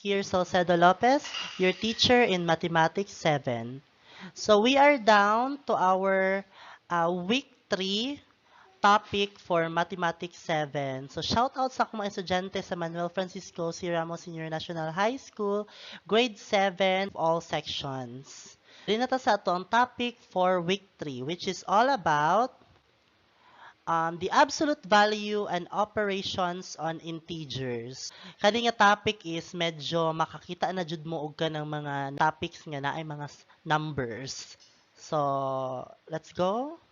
Kier Salcedo Lopez, your teacher in Mathematics 7. So we are down to our week 3 topic for Mathematics 7. So shout out sa akong mga estudyante sa Manuel Francisco C. Ramos Senior National High School, grade 7, all sections. Diri na ta sa ato ang topic for week 3, which is all about the absolute value and operations on integers. Kani nga topic is medyo makakita na jud mo og kanang mga topics nga naay mga numbers. So, let's go.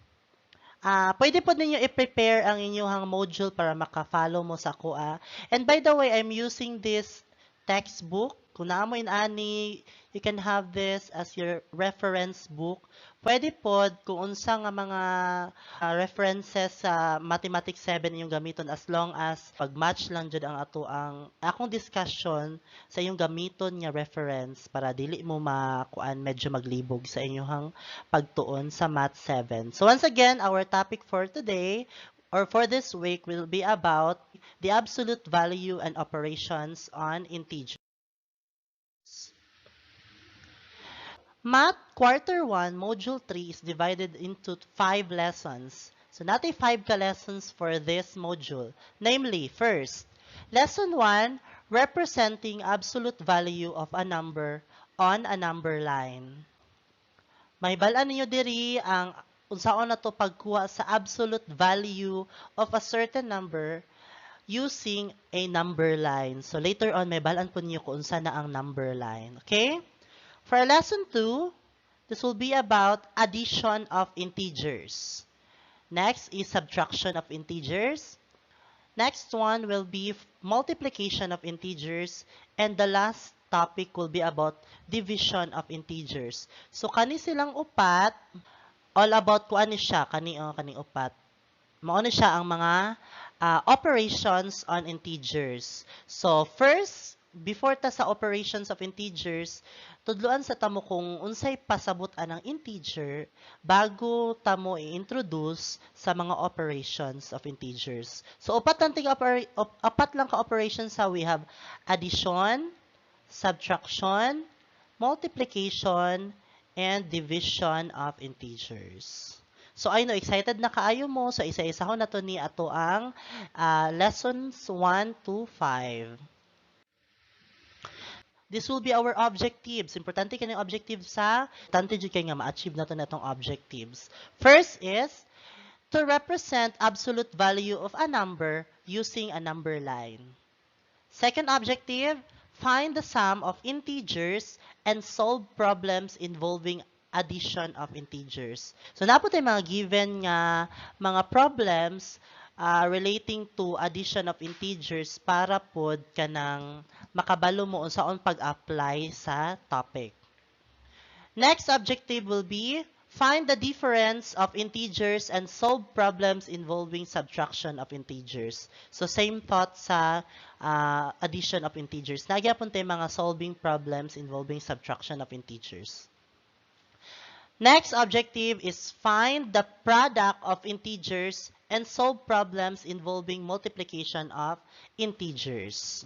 Pwede po ninyo i-prepare ang inyong module para maka-follow mo sa akoa. And by the way, I'm using this textbook. Kung naa mo in-ani, you can have this as your reference book. Pwede pod kung unsa nga mga references sa Mathematics 7 inyong gamiton, as long as pag-match lang jud ang ato ang akong discussion sa iyong gamiton nga reference para dili mo makuan, medyo maglibog sa inyong pagtuon sa Math 7. So once again, our topic for today or for this week will be about the absolute value and operations on integers. Math Quarter 1, Module 3 is divided into 5 lessons. So, naa tay 5 ka lessons for this module. Namely, first, Lesson 1, representing absolute value of a number on a number line. Mahibal-an ninyo diri ang unsaon nato pagkuha sa absolute value of a certain number using a number line. So later on, mahibal-an po ninyo kung unsa na ang number line. Okay? For lesson 2, this will be about addition of integers. Next is subtraction of integers. Next one will be multiplication of integers. And the last topic will be about division of integers. So, kani silang upat, all about kuan ni siya, kani, oh, kani upat. Mao ni siya ang mga operations on integers. So, first, before ta sa operations of integers, tudloan sa tamo kung unsay pasabot anang integer bago tamo i-introduce sa mga operations of integers. So upat lang ka operations sa. We have addition, subtraction, multiplication, and division of integers. So I know excited na kaayo mo. So isa-isa ko na to ni ato ang lessons 1 to 5. This will be our objectives. Importante kaning objectives sa importante jud kay nga ma-achieve nato na itong objectives. First is to represent absolute value of a number using a number line. Second objective, find the sum of integers and solve problems involving addition of integers. So naa po tay mga given nga mga problems relating to addition of integers para pod kanang makabalo mo unsaon pag-apply sa topic. Next objective will be find the difference of integers and solve problems involving subtraction of integers. So same thought sa addition of integers. Naa gyapon tay mga solving problems involving subtraction of integers. Next objective is find the product of integers and solve problems involving multiplication of integers.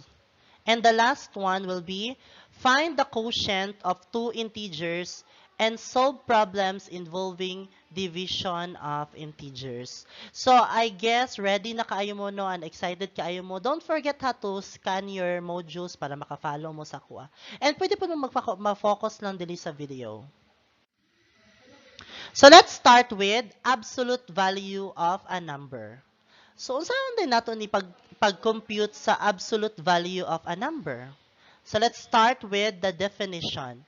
And the last one will be find the quotient of two integers and solve problems involving division of integers. So, I guess ready na kaayo mo, no, and excited kaayo mo. Don't forget ha to scan your modules para maka-follow mo sa akoa. And pwede po mo ma-focus lang dili sa video. So, let's start with absolute value of a number. So, unsa man din nato ni pag-compute sa absolute value of a number? So, let's start with the definition.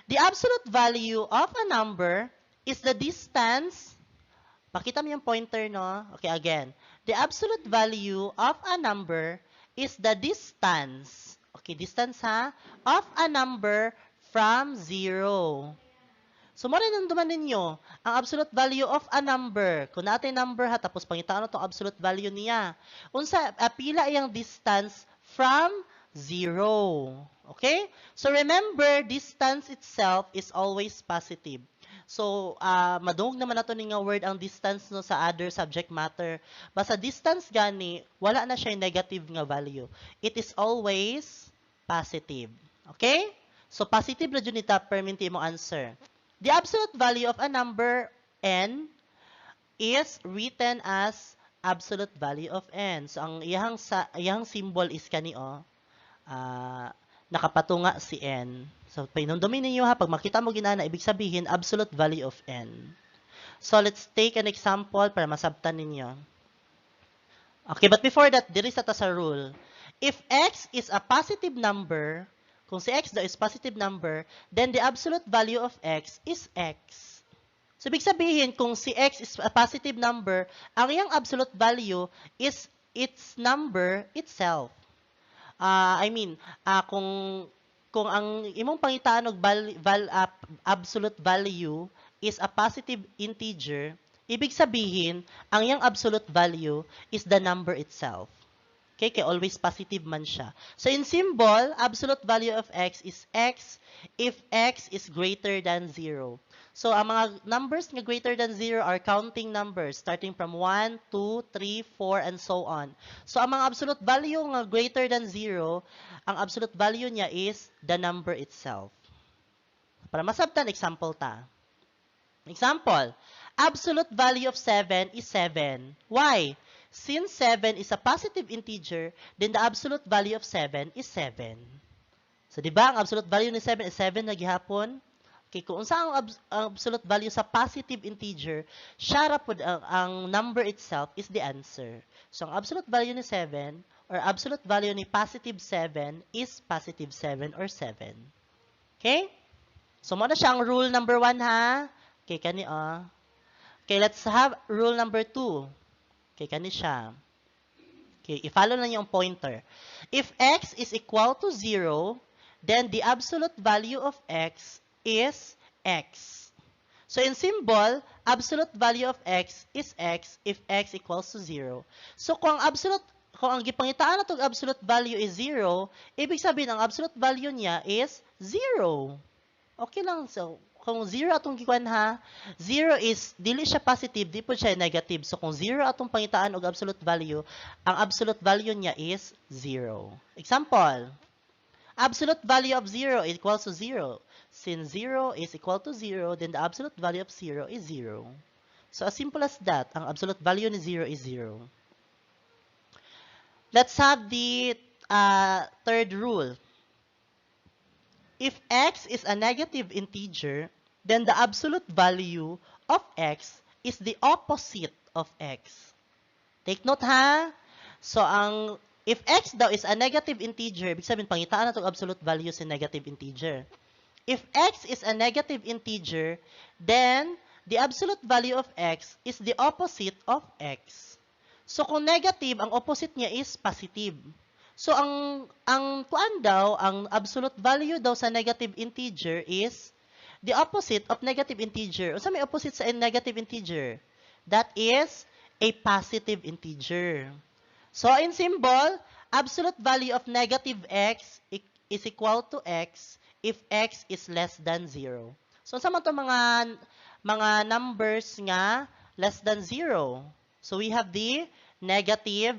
The absolute value of a number is the distance. Pakita mo yung pointer, no? Okay, again. The absolute value of a number is the distance. Okay, distance ha? Of a number from 0. So, mo rin duman ninyo, ang absolute value of a number. Kung naa tay number ha, tapos pangitaan na itong absolute value niya. Unsa, pila iyang distance from 0. Okay? So, remember, distance itself is always positive. So, madungog naman nato ni nga word ang distance, no, sa other subject matter. Basta distance gani, wala na siya negative nga value. It is always positive. Okay? So, positive na jud ni ta perminti imong answer. The absolute value of a number n is written as absolute value of n. So, ang iyang symbol is kani oh. Nakapatunga si n. So, pahinumdumin ninyo ha, pag makita mo ginana, ibig sabihin, absolute value of n. So, let's take an example para masabtan ninyo. Okay, but before that, diri sa ta sa rule. If x is a positive number, kung si x daw is positive number, then the absolute value of x is x. So, ibig sabihin, kung si x is a positive number, ang iyang absolute value is its number itself. I mean, kung ang imong pangitaan og absolute value is a positive integer, ibig sabihin, ang iyang absolute value is the number itself. Okay, kay always positive man siya. So in symbol, absolute value of x is x if x is greater than 0. So ang mga numbers nga greater than 0 are counting numbers starting from 1, 2, 3, 4, and so on. So ang mga absolute value nga greater than 0, ang absolute value niya is the number itself. Para masabtan, example ta. Example, absolute value of 7 is 7. Why? Since 7 is a positive integer, then the absolute value of 7 is 7. So, di ba, ang absolute value ni 7 is 7 na gihapon? Okay, kung unsa ang absolute value sa positive integer, siya ra pud ang number itself is the answer. So, ang absolute value ni 7 or absolute value ni positive 7 is positive 7 or 7. Okay? So, mao na siya ang rule number 1 ha. Okay, kani oh. Okay, let's have rule number 2. Okay, kani siya. Okay, i-follow lang yung pointer. If x is equal to 0, then the absolute value of x is x. So in symbol, absolute value of x is x if x equals to 0. So kung ang gipangitaan natong absolute value is 0, ibig sabihin ang absolute value niya is 0. Okay lang. So kung 0 atong gikuan ha, 0 is dili siya positive, di po siya negative. So kung 0 atong pangitaan og absolute value, ang absolute value niya is 0. Example, absolute value of 0 equals to 0. Since 0 is equal to 0, then the absolute value of 0 is 0. So as simple as that, ang absolute value ni 0 is 0. Let's have the third rule. If x is a negative integer, then the absolute value of x is the opposite of x. Take note ha. So ang if x daw is a negative integer, ibig sabihin pangitaan natong absolute value sa negative integer. If x is a negative integer, then the absolute value of x is the opposite of x. So kung negative, ang opposite niya is positive. So ang kuan daw, ang absolute value daw sa negative integer is the opposite of negative integer. Unsa may opposite sa negative integer? That is a positive integer. So in symbol, absolute value of negative x is equal to x if x is less than 0. So unsa man to mga numbers nga less than 0? So we have the negative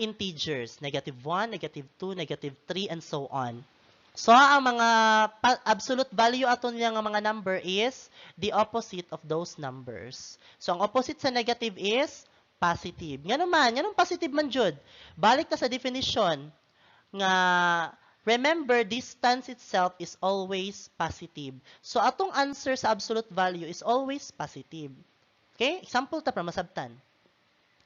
integers, negative 1, negative 2, negative 3, and so on. So, ang mga absolute value ato niya nga mga number is the opposite of those numbers. So, ang opposite sa negative is positive. Nga naman, nganong positive man jud? Balik ta sa definition nga remember, distance itself is always positive. So, atong answer sa absolute value is always positive. Okay? Example ta para masabtan.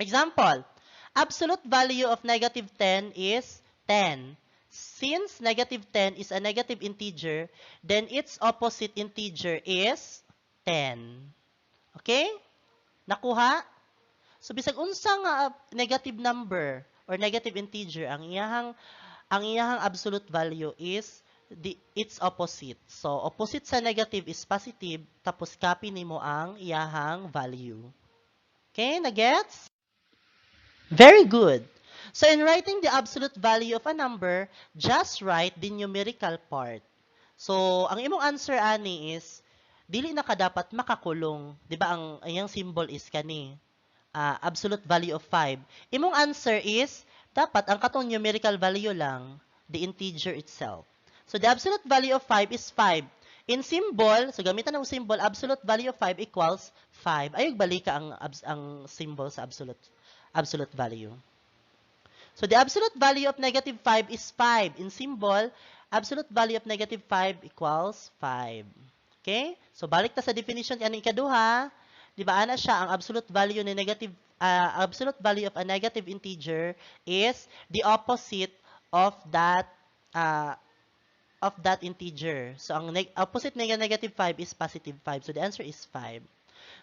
Example, absolute value of negative 10 is 10. Since negative 10 is a negative integer, then its opposite integer is 10. Okay? Nakuha? So bisag unsa nga negative number or negative integer, ang iyahang absolute value is the its opposite. So opposite sa negative is positive, tapos copy nimo ang iyahang value. Okay, na-gets? Very good. So in writing the absolute value of a number, just write the numerical part. So ang imong answer ani is dili na ka dapat makakulong, 'di ba? Ang iyang symbol is kani absolute value of 5. Imong answer is dapat ang katong numerical value lang. the integer itself. So the absolute value of 5 is 5. In symbol, so gamitan ng symbol, absolute value of 5 equals 5. Ayog balika ang symbol sa absolute value. So the absolute value of negative 5 is 5. In symbol, absolute value of negative 5 equals 5. Okay? So balik ta sa definition kaning ikaduha. Di ba ana siya ang absolute value ni negative absolute value of a negative integer is the opposite of that integer. So ang opposite ng negative 5 is positive 5. So the answer is 5.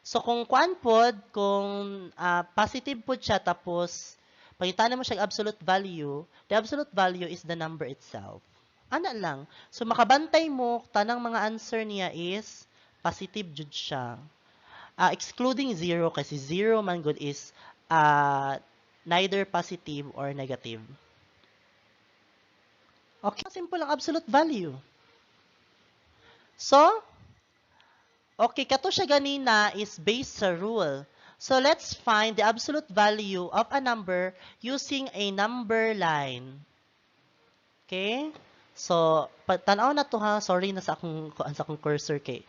So kung kuan pod, kung positive pod siya tapos pangitana mo siya absolute value, the absolute value is the number itself. Ana lang. So makabantay mo tanang mga answer niya is positive jud siya. Excluding 0 kasi 0 man gud is neither positive or negative. Okay, simple ang absolute value. So, okay, kato siya ganina is based sa rule. So, let's find the absolute value of a number using a number line. Okay? So, tanaw na to ha. Sorry na sa akong cursor kay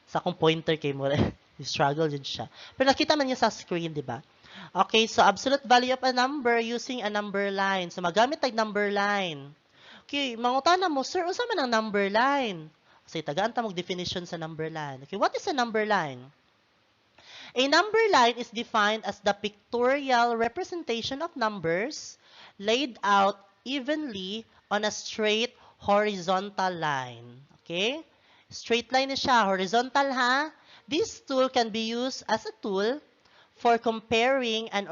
sa akong pointer kay mo. Struggle jud siya. Pero nakita man niya sa screen, di ba? Okay, so absolute value of a number using a number line. So, magamit tag number line. Okay, mangutana mo, "Sir, unsa man ang number line?" Kasi tagaan ta mo definition sa number line. Okay, what is a number line? A number line is defined as the pictorial representation of numbers laid out evenly on a straight horizontal line. Okay? Straight line na siya, horizontal ha. This tool can be used as a tool for comparing and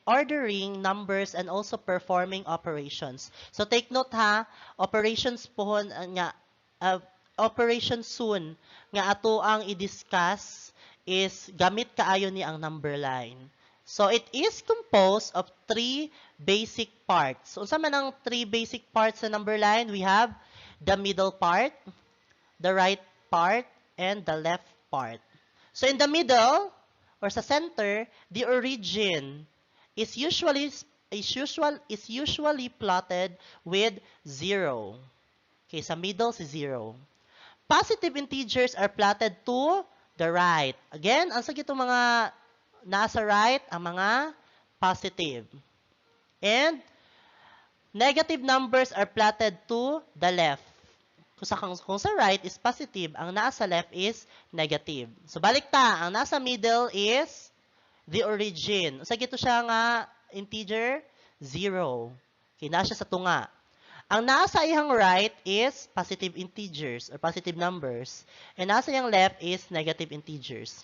ordering numbers and also performing operations. So take note ha, operations pohon nga operation soon nga ato ang i-discuss is gamit kaayo ni ang number line. So it is composed of three basic parts. So unsa man ang three basic parts sa number line? We have the middle part, the right part, and the left part. So in the middle or sa center, the origin is usually plotted with 0. Okay, sa middle si 0. Positive integers are plotted to the right. Again, ang sa itong mga nasa right, ang mga positive. And negative numbers are plotted to the left. Kung sa right is positive, ang nasa left is negative. So balik ta, ang nasa middle is the origin. Unsa gito siya nga integer? 0. Okay, naa siya sa tunga. Ang nasa iyang right is positive integers or positive numbers. And nasa iyang left is negative integers.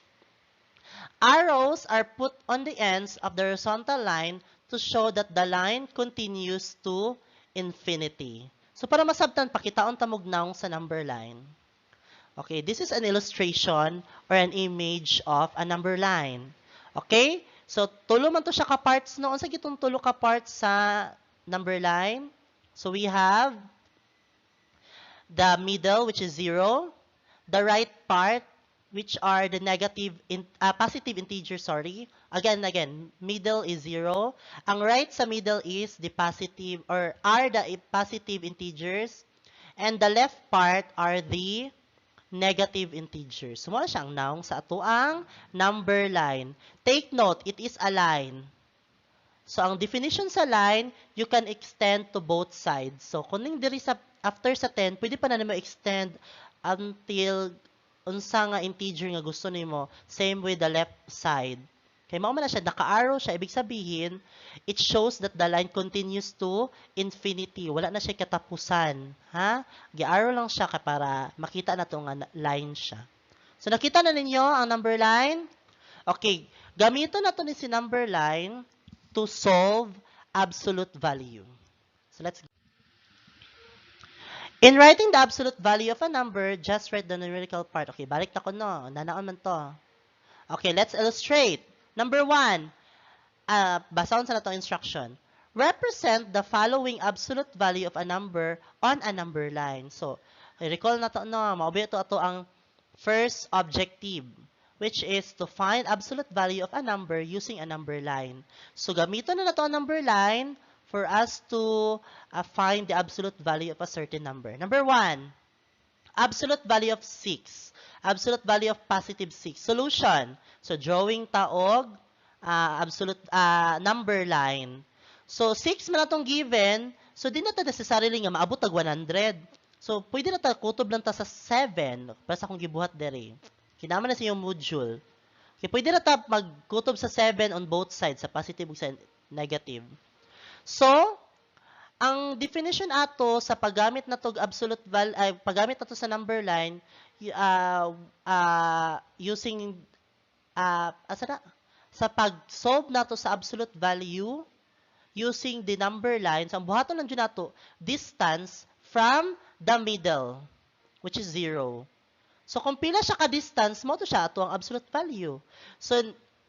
Arrows are put on the ends of the horizontal line to show that the line continues to infinity. So para masabtan, pakitaon ta mog nawong sa number line. Okay, this is an illustration or an image of a number line. Okay? So tulo man to siya ka parts, no? Unsa gitong tulo ka parts sa number line? So we have the middle, which is 0, the right part, which are the negative in positive integer, sorry. Again, middle is 0. Ang right sa middle is the positive or are the positive integers, and the left part are the negative integers. So, mao siyang nawong sa atoang number line. Take note, it is a line. So, ang definition sa line, you can extend to both sides. So, kung ning diri sa after sa 10, pwede pa na nimo extend until unsa nga integer nga gusto nimo. Same with the left side. Kay mao man na siya, naka-arrow siya, ibig sabihin, it shows that the line continues to infinity. Wala na siya katapusan. Ha? Gi-arrow lang siya kay para makita na to nga line siya. So, nakita na ninyo ang number line? Okay, gamiton na to ni si number line to solve absolute value. So, let's go. In writing the absolute value of a number, just write the numerical part. Okay, balik na ko, no. Nanaon man to. Okay, let's illustrate. Number 1, basahon sa natong instruction. Represent the following absolute value of a number on a number line. So, recall na to, no, mao to ato ang first objective, which is to find absolute value of a number using a number line. So, gamiton na nato ang number line for for us to find the absolute value of a certain number. Number 1, absolute value of 6. Absolute value of positive 6. Solution. So, drawing ta og absolute number line. So, 6 man atong given. So, di na ta necessarily nga maabot tag 100. So, pwede na ta kutob lang ta sa 7. Para sa akong gibuhat diri. Kinama na sa inyong module. Okay, pwede na ta magkutob sa 7 on both sides, sa positive ug sa negative. So, ang definition ato sa paggamit na tog absolute val ay paggamit nato sa number line using asa na sa pag-solve nato sa absolute value using the number line, so ang buhaton lang jud nato, distance from the middle, which is 0. So kung pila siya ka distance, mao to siya ato ang absolute value. So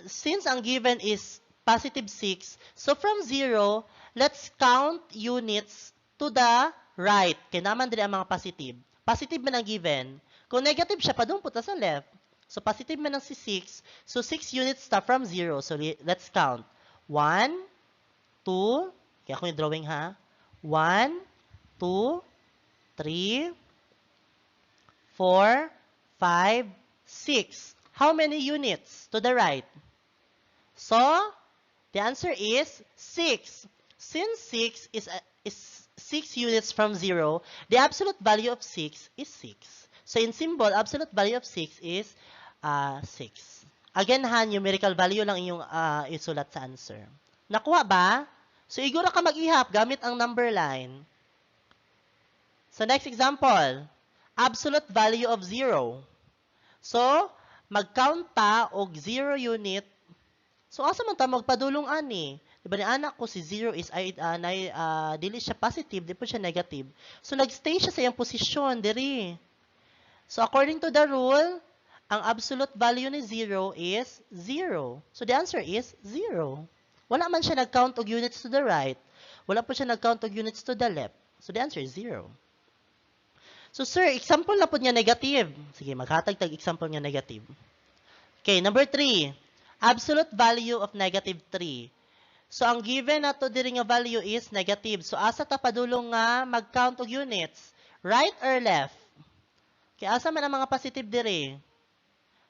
since ang given is positive 6, so from 0, let's count units to the right. Kay naa man diri ang mga positive. Positive man ang given. Kung negative siya, padung po ta sa left. So positive man ang si 6. So 6 units ta from 0. So let's count. 1, 2, kaya ako yung drawing ha. 1, 2, 3, 4, 5, 6. How many units to the right? So, the answer is 6. Since 6 is 6 units from 0, the absolute value of 6 is 6. So, in symbol, absolute value of 6 is 6. Again ha, numerical value lang inyong isulat sa answer. Nakuha ba? So, igo ra ka mag-ihap gamit ang number line. So, next example, absolute value of 0. So, mag-count ta og 0 unit. So, asa man ta magpadulong ani? Diba ni anak ko si 0 is ay dili siya positive, di po siya negative. So, nagstay siya sa iyang posisyon diri. So, according to the rule, ang absolute value ni 0 is 0. So, the answer is 0. Wala man siya nag-count og units to the right. Wala po siya nag-count og units to the left. So, the answer is 0. So, sir, example na po niya negative. Sige, maghatag tag example niya negative. Okay, number 3. Absolute value of negative 3. So, ang given nato diri nga value is negative. So, asa ta padulong nga mag-count og units? Right or left? Kaya asa man ang mga positive diri?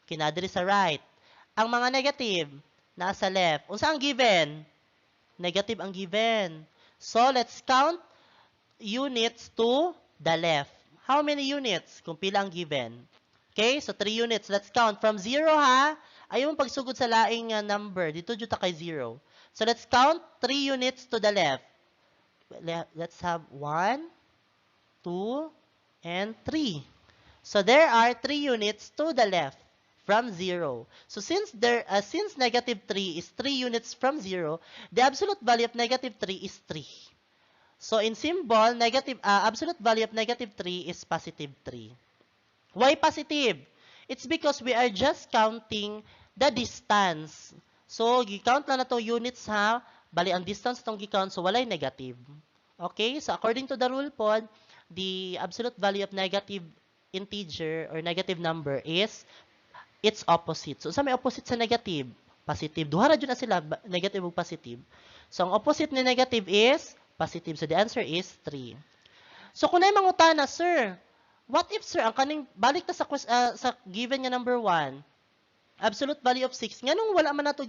Kina diri sa right. Ang mga negative, nasa left. Unsa ang given? Negative ang given. So, let's count units to the left. How many units? Kung pila ang given. Okay, so 3 units. Let's count from 0 ha. Ayaw mong pagsugod sa laing number. Dito jud ta kay 0. So let's count 3 units to the left. Let's have 1, 2, and 3. So there are 3 units to the left from 0. So since negative 3 is 3 units from 0, the absolute value of negative 3 is 3. So in symbol, negative absolute value of negative 3 is positive 3. Why positive? It's because we are just counting the distance. So, gi-count lang na itong units ha. Bali, ang distance itong gi-count, so walay negative. Okay? So, according to the rule po, the absolute value of negative integer or negative number is its opposite. So, sa may opposite sa negative? Positive. Duha ra jud na sila, negative ug positive. So, ang opposite ni negative is positive. So, the answer is 3. So, kung naay mangutana, "Sir, what if, sir, ang kaning," balik ta sa given nga number 1, absolute value of 6, nganong wala man nato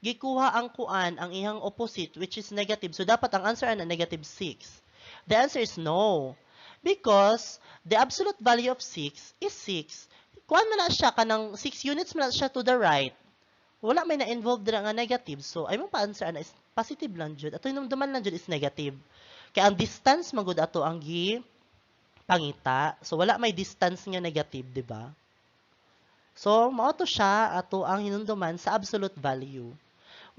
gikuha ang kuan, ang iyang opposite, which is negative? So, dapat ang answer ana negative 6. The answer is no. Because the absolute value of 6 is 6. Kuan man na siya, kanang 6 units man na siya to the right. Wala may na-involve dira nga negative. So, ay mong pa-answer ana is positive lang jud. Ato hinumduman lang jud is negative. Kaya ang distance man gud ato ang gi pangita. So, wala may distance nga negative, di ba? So, mao to siya ato ang hinumduman sa absolute value.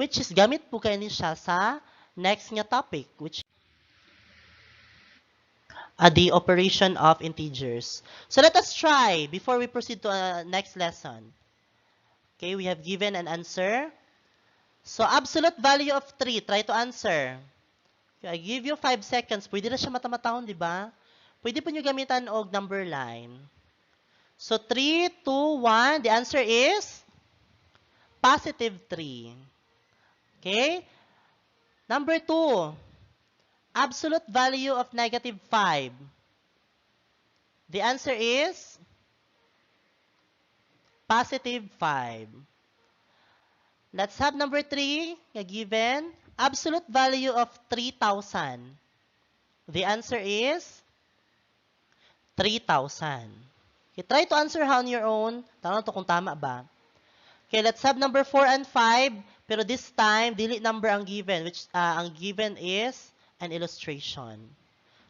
Which is, gamit po kay ni siya sa next nga topic, which the operation of integers. So, let us try before we proceed to next lesson. Okay, we have given an answer. So, absolute value of 3, try to answer. Okay, I give you 5 seconds. Pwede na siya matamatahon, di ba? Pwede po nyo gamitan og number line. So, 3, 2, 1. The answer is positive 3. Okay? Number 2. Absolute value of negative 5. The answer is positive 5. Let's have number 3 nga given. Absolute value of 3,000. The answer is 3,000. Okay, try to answer ha on your own. Tanong to kung tama ba. Okay, let's have number 4 and 5. Pero this time, dili number ang given, which ang given is an illustration.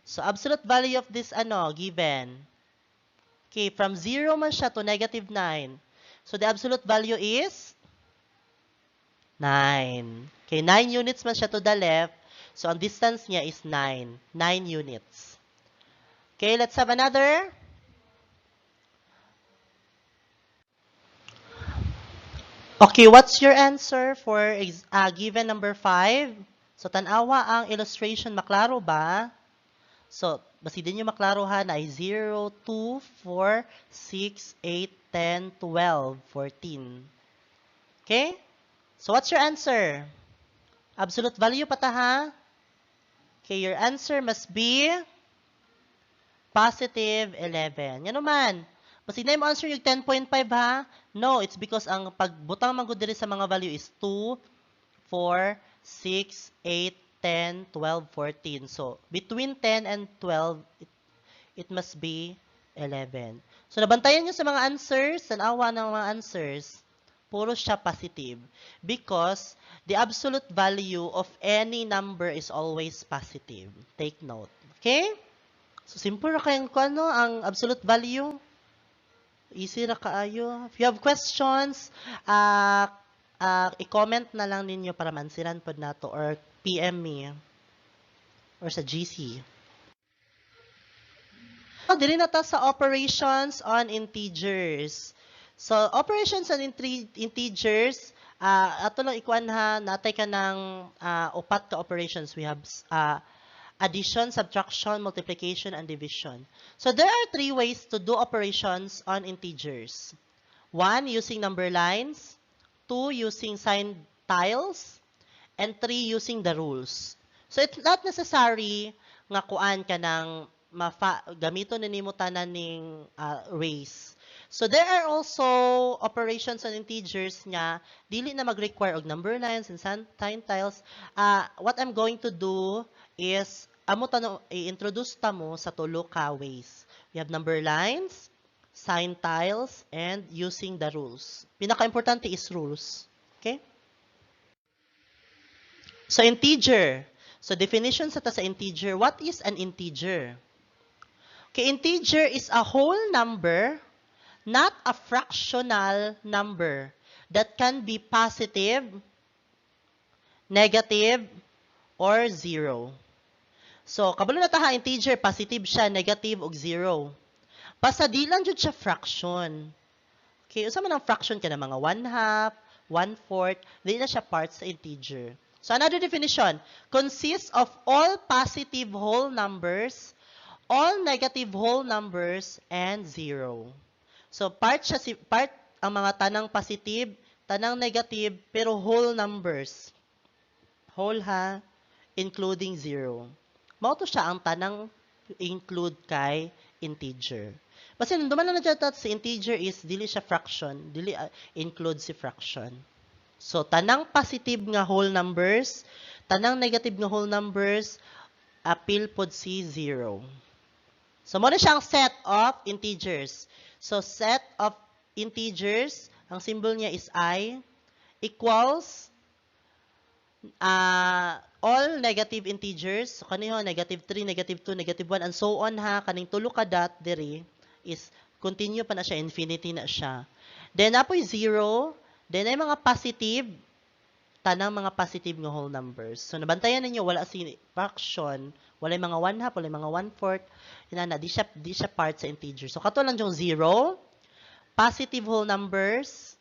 So, absolute value of this ano given. Okay, from 0 man siya to negative 9. So, the absolute value is 9. Okay, 9 units man siya to the left. So, ang distance niya is 9. 9 units. Okay, let's have another. Okay, what's your answer for given number 5? So, tanawa ang illustration. Maklaro ba? So, basi din nyo maklaro ha na ay 0, 2, 4, 6, 8, 10, 12, 14. Okay? So, what's your answer? Absolute value pa ta ha? Okay, your answer must be positive 11. Yan naman. Basi na mo answer yung 10.5 ha? No, it's because ang pagbutang man gud diri sa mga value is 2, 4, 6, 8, 10, 12, 14. So, between 10 and 12, it must be 11. So, nabantayan nyo sa mga answers, tanawa ng mga answers, puro siya positive. Because the absolute value of any number is always positive. Take note. Okay? So, simple ra kayong ano, ang absolute value. Easy ra kaayo. If you have questions, i-comment na lang ninyo para mansiran pod nato or PM me or sa GC. So, diri na ta sa operations on integers. So, operations on integers, ato lang ikuan ha, natay ka ng upat ka operations. We have addition, subtraction, multiplication, and division. So, there are three ways to do operations on integers. 1, using number lines. 2, using sign tiles. And 3, using the rules. So, it's not necessary nga kuan ka ng gamiton ni nimo tanan ning ways. So, there are also operations on integers nga dili na mag-require og number lines and sign tiles. What I'm going to do is amo tano i-introduce ta mo sa tulo ka ways. We have number lines, sign tiles, and using the rules. Pinaka-importante is rules. Okay? So, integer. So, definition sa ta sa integer. What is an integer? Okay, integer is a whole number, not a fractional number that can be positive, negative, or zero. So, kabalo na ta ha, integer, positive siya, negative, ug zero. Basta di lang jud siya fraction. Okay, unsa man ang fraction ka na mga 1/2, 1/4, di na siya part sa integer. So, another definition, consists of all positive whole numbers, all negative whole numbers, and zero. So, part siya si part ang mga tanang positive, tanang negative, pero whole numbers. Whole ha, including zero. Mao to siya ang tanang include kay integer. Basta duman na dyan si integer is dili siya fraction, dili include si fraction. So, tanang positive nga whole numbers, tanang negative nga whole numbers, apil pod si zero. So, mo na siyang set of integers. So, set of integers, ang symbol niya is I, equals all negative integers. So, kaniho, negative 3, negative 2, negative 1, and so on ha. Kaning tulo ka dot diri is continue pa na siya, infinity na siya. Then, apoy 0. Then, ay mga positive, tanang mga positive nga whole numbers. So, nabantayan ninyo, wala si fraction, wala mga 1/2, wala mga 1/4, inana, di siya part sa integer. So, kato lang yung 0, positive whole numbers,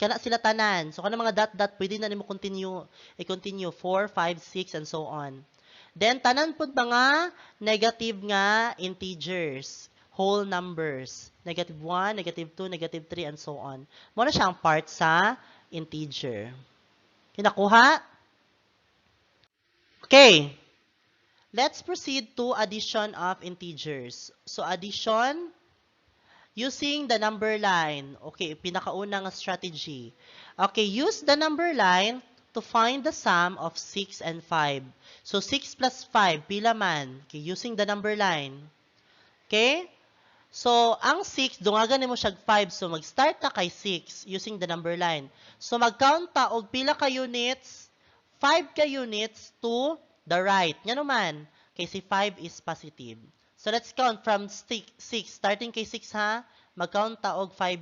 kana sila tanan. So, kana mga dot dot, pwede na nimo continue, i-continue, 4, 5, 6, and so on. Then, tanan pud mga negative nga integers, whole numbers, negative 1, negative 2, negative 3, and so on. Mo na siya ang part sa integer. Kinakuha? Okay. Let's proceed to addition of integers. So, addition using the number line. Okay, pinakaunang strategy. Okay, use the number line to find the sum of 6 and 5. So, 6 plus 5, pila man? Okay, using the number line. Okay? So, ang 6, dungagan nimo siya 5. So, mag-start ta kay 6 using the number line. So, mag-count ta og pila ka units? 5 ka units to the right. Ngano man? Kay si 5 is positive. So, let's count from 6, starting kay 6 ha, mag-count ta og 5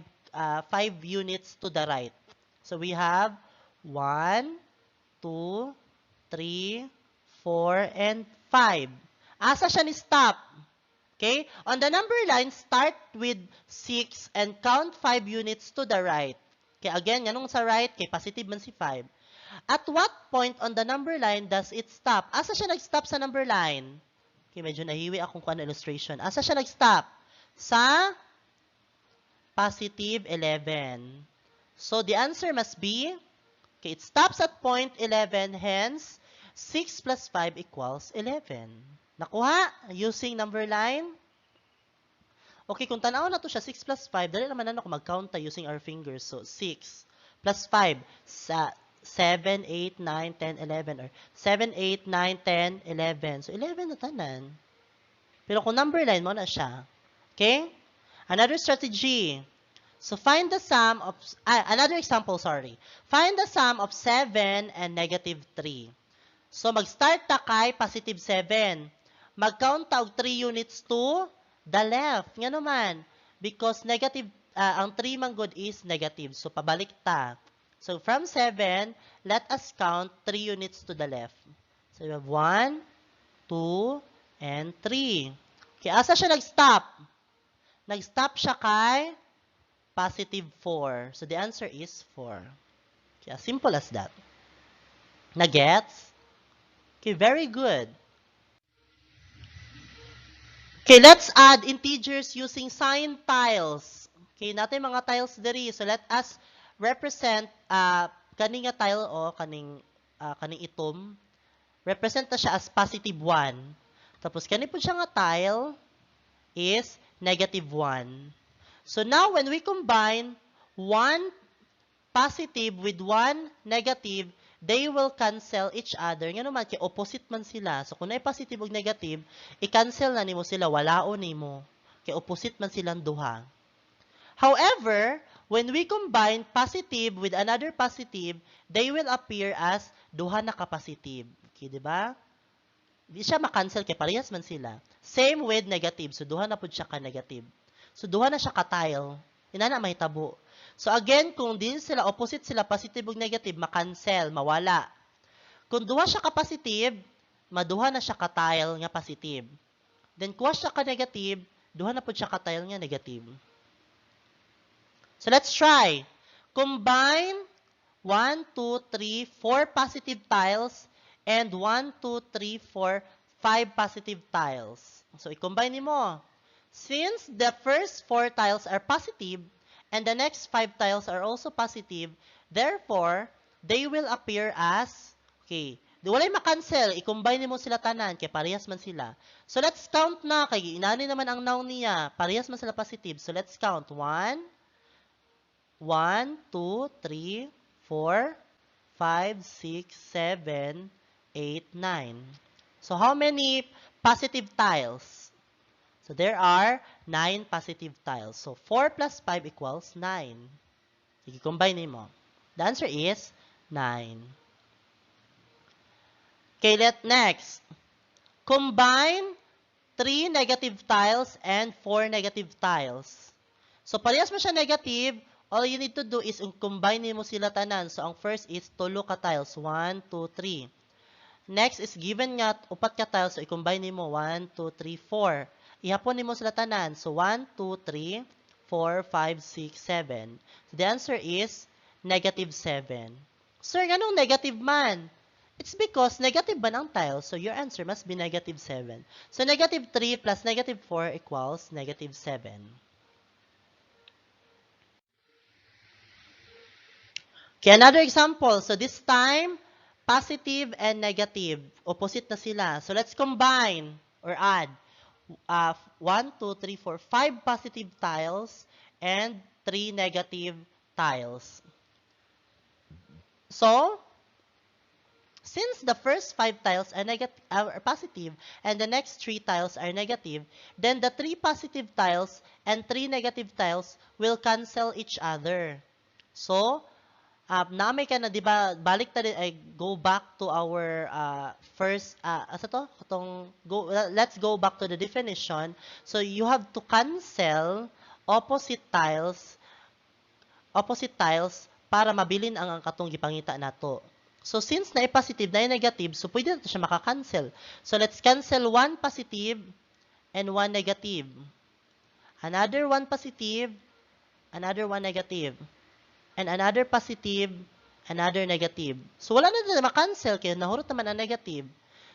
units to the right. So, we have 1, 2, 3, 4, and 5. Asa siya ni stop? Okay? On the number line, start with 6 and count 5 units to the right. Okay, again, nganong sa right? Kay positive man si 5. At what point on the number line does it stop? Asa siya nag-stop sa number line? Okay, medyo nahiwi akong kuan illustration. Asa siya nag-stop? Sa positive 11. So, the answer must be, okay, it stops at point 11, hence, 6 plus 5 equals 11. Nakuha? Using number line? Okay, kung tanaw na to siya, 6 plus 5, dali naman na ako mag-count ta using our fingers. So, 6 plus 5, sa 7, 8, 9, 10, 11, or 7, 8, 9, 10, 11. So, 11 na tanan. Pero kung number line mo na siya. Okay? Another strategy. So, find the sum of, another example, sorry. Find the sum of 7 and negative 3. So, mag-start ta kay positive 7. Mag-count ta og 3 units to the left. Ngano man? Because negative, ang 3 man gud is negative. So, pabalik ta. So, from 7, let us count 3 units to the left. So, we have 1, 2, and 3. Okay, asa siya nag-stop? Nag-stop siya kay positive 4. So, the answer is 4. Okay, as simple as that. Na-gets? Okay, very good. Okay, let's add integers using sign tiles. Okay, naa tay mga tiles diri. So, let us represent kaning nga tile o kaning itom. Represent na siya as positive 1. Tapos kani pud siya nga tile is negative 1. So now when we combine 1 positive with 1 negative, they will cancel each other. Ngano man? Kay opposite man sila. So kung naay positive ug negative, i-cancel na nimo sila, walaon nimo. Kay opposite man silang duha. However, when we combine positive with another positive, they will appear as duha na ka positive. Okay, di ba? Di siya ma-cancel kay parehas man sila. Same with negative. So duha na pud siya ka negative. So duha na siya ka tile. Inana mahitabo. So again, kung di sila opposite sila, positive ug negative, ma-cancel, mawala. Kung duha siya ka positive, maduha na siya ka tile nga positive. Then kuha siya ka negative, duha na pud siya ka tile nga negative. So let's try. Combine 1, 2, 3, 4 positive tiles and 1, 2, 3, 4, 5 positive tiles. So i-combine nimo. Since the first 4 tiles are positive and the next 5 tiles are also positive, therefore, they will appear as, okay, di walay ma-cancel, i-combine nimo sila tanan, kay parehas man sila. So let's count na, kay inani naman ang noun niya, parehas man sila positive. So let's count. 1, 1, 2, 3, 4, 5, 6, 7, 8, 9. So how many positive tiles? So there are 9 positive tiles. So 4 plus 5 equals 9. I-combine nimo. The answer is 9. Okay, let next. Combine 3 negative tiles and 4 negative tiles. So parehas man siya negative, all you need to do is combine nimo sila tanan. So ang first is tulo ka tiles, 1, 2, 3. Next is given nga upat ka tiles, so i-combine nimo 1, 2, 3, 4. Ihapon nimo sila tanan. So 1, 2, 3, 4, 5, 6, 7. So the answer is negative 7. Sir, nganong negative man? It's because negative man ang tile, so your answer must be negative 7. So negative 3 plus negative 4 equals negative 7. Okay, another example. So this time, Positive and negative. Opposite na sila. So, let's combine or add. 1, 2, 3, 4, 5 positive tiles and 3 negative tiles. So, since the first 5 tiles are positive and the next 3 tiles are negative, then the 3 positive tiles and 3 negative tiles will cancel each other. So, naamay ka na, di ba, balik ta ay go back to our first, asa to? Katong, go, let's go back to the definition. So, you have to cancel opposite tiles para mabilin ang katong gipangita nato. So, since na positive na negative, so pwede na to siya maka-cancel. So, let's cancel 1 positive and 1 negative. Another 1 positive, another 1 negative. And another positive, another negative. So, wala na na ma-cancel kaya nahurot naman ang negative.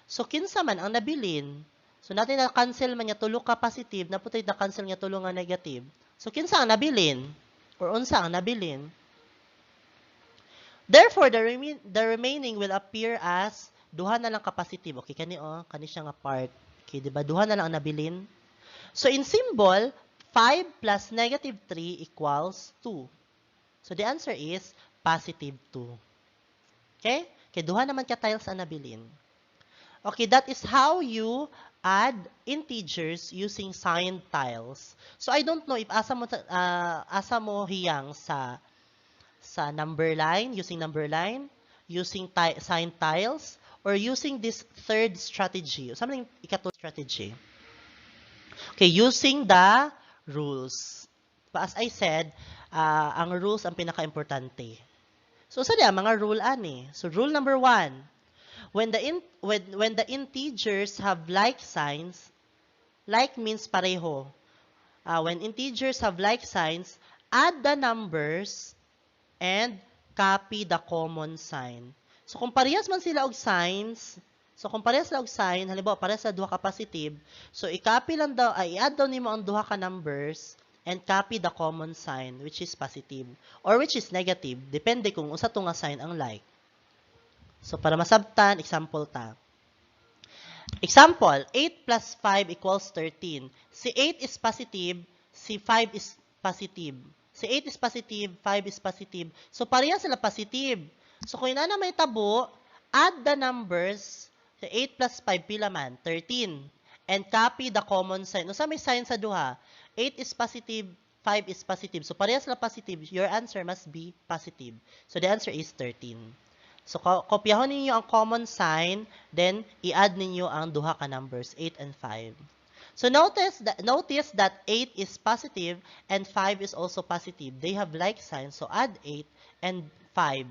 So, kinsa man ang nabilin. So, natin na-cancel man niya tulo ka positive, naputay na-cancel niya tulo nga negative. So, kinsa ang nabilin? Or unsa ang nabilin? Therefore, the remaining will appear as duha na lang ka positive. Okay, kani oh, kani siya nga part. Okay, di ba? Duha na lang ang nabilin. So, in symbol, 5 plus negative 3 equals 2. So, the answer is positive 2. Okay? Okay, duha naman ka tiles ang nabilin. Okay, that is how you add integers using signed tiles. So, I don't know if asa mo hiyang sa number line, using number line, using signed tiles, or using this third strategy, something ikatlo strategy. Okay, using the rules. But as I said, ang rules ang pinaka-importante. So, sa diya, mga rule ani. So, rule number 1, when the integers have like signs, like means pareho. When integers have like signs, add the numbers and copy the common sign. So, kung parehas man sila og signs, so kung parehas sila og sign, halimbawa parehas sa duha ka positive, so i-copy lang daw, ay, i-add daw nimo ang duha ka numbers and copy the common sign, which is positive or which is negative, depende kung unsa to nga sign ang like. So, para masabtan, example ta. Example, 8 plus 5 equals 13. Si 8 is positive, si 5 is positive. Si 8 is positive, 5 is positive. So, pareha sila positive. So, kung ina na may tabo, add the numbers, si 8 plus 5, pila man? 13. And copy the common sign. Unsa may sign sa duha? 8 is positive, 5 is positive. So, pareha sila positive. Your answer must be positive. So, the answer is 13. So, kopyahon ninyo ang common sign, then i-add ninyo ang duha ka numbers, 8 and 5. So, notice that 8 is positive and 5 is also positive. They have like signs, so add 8 and 5.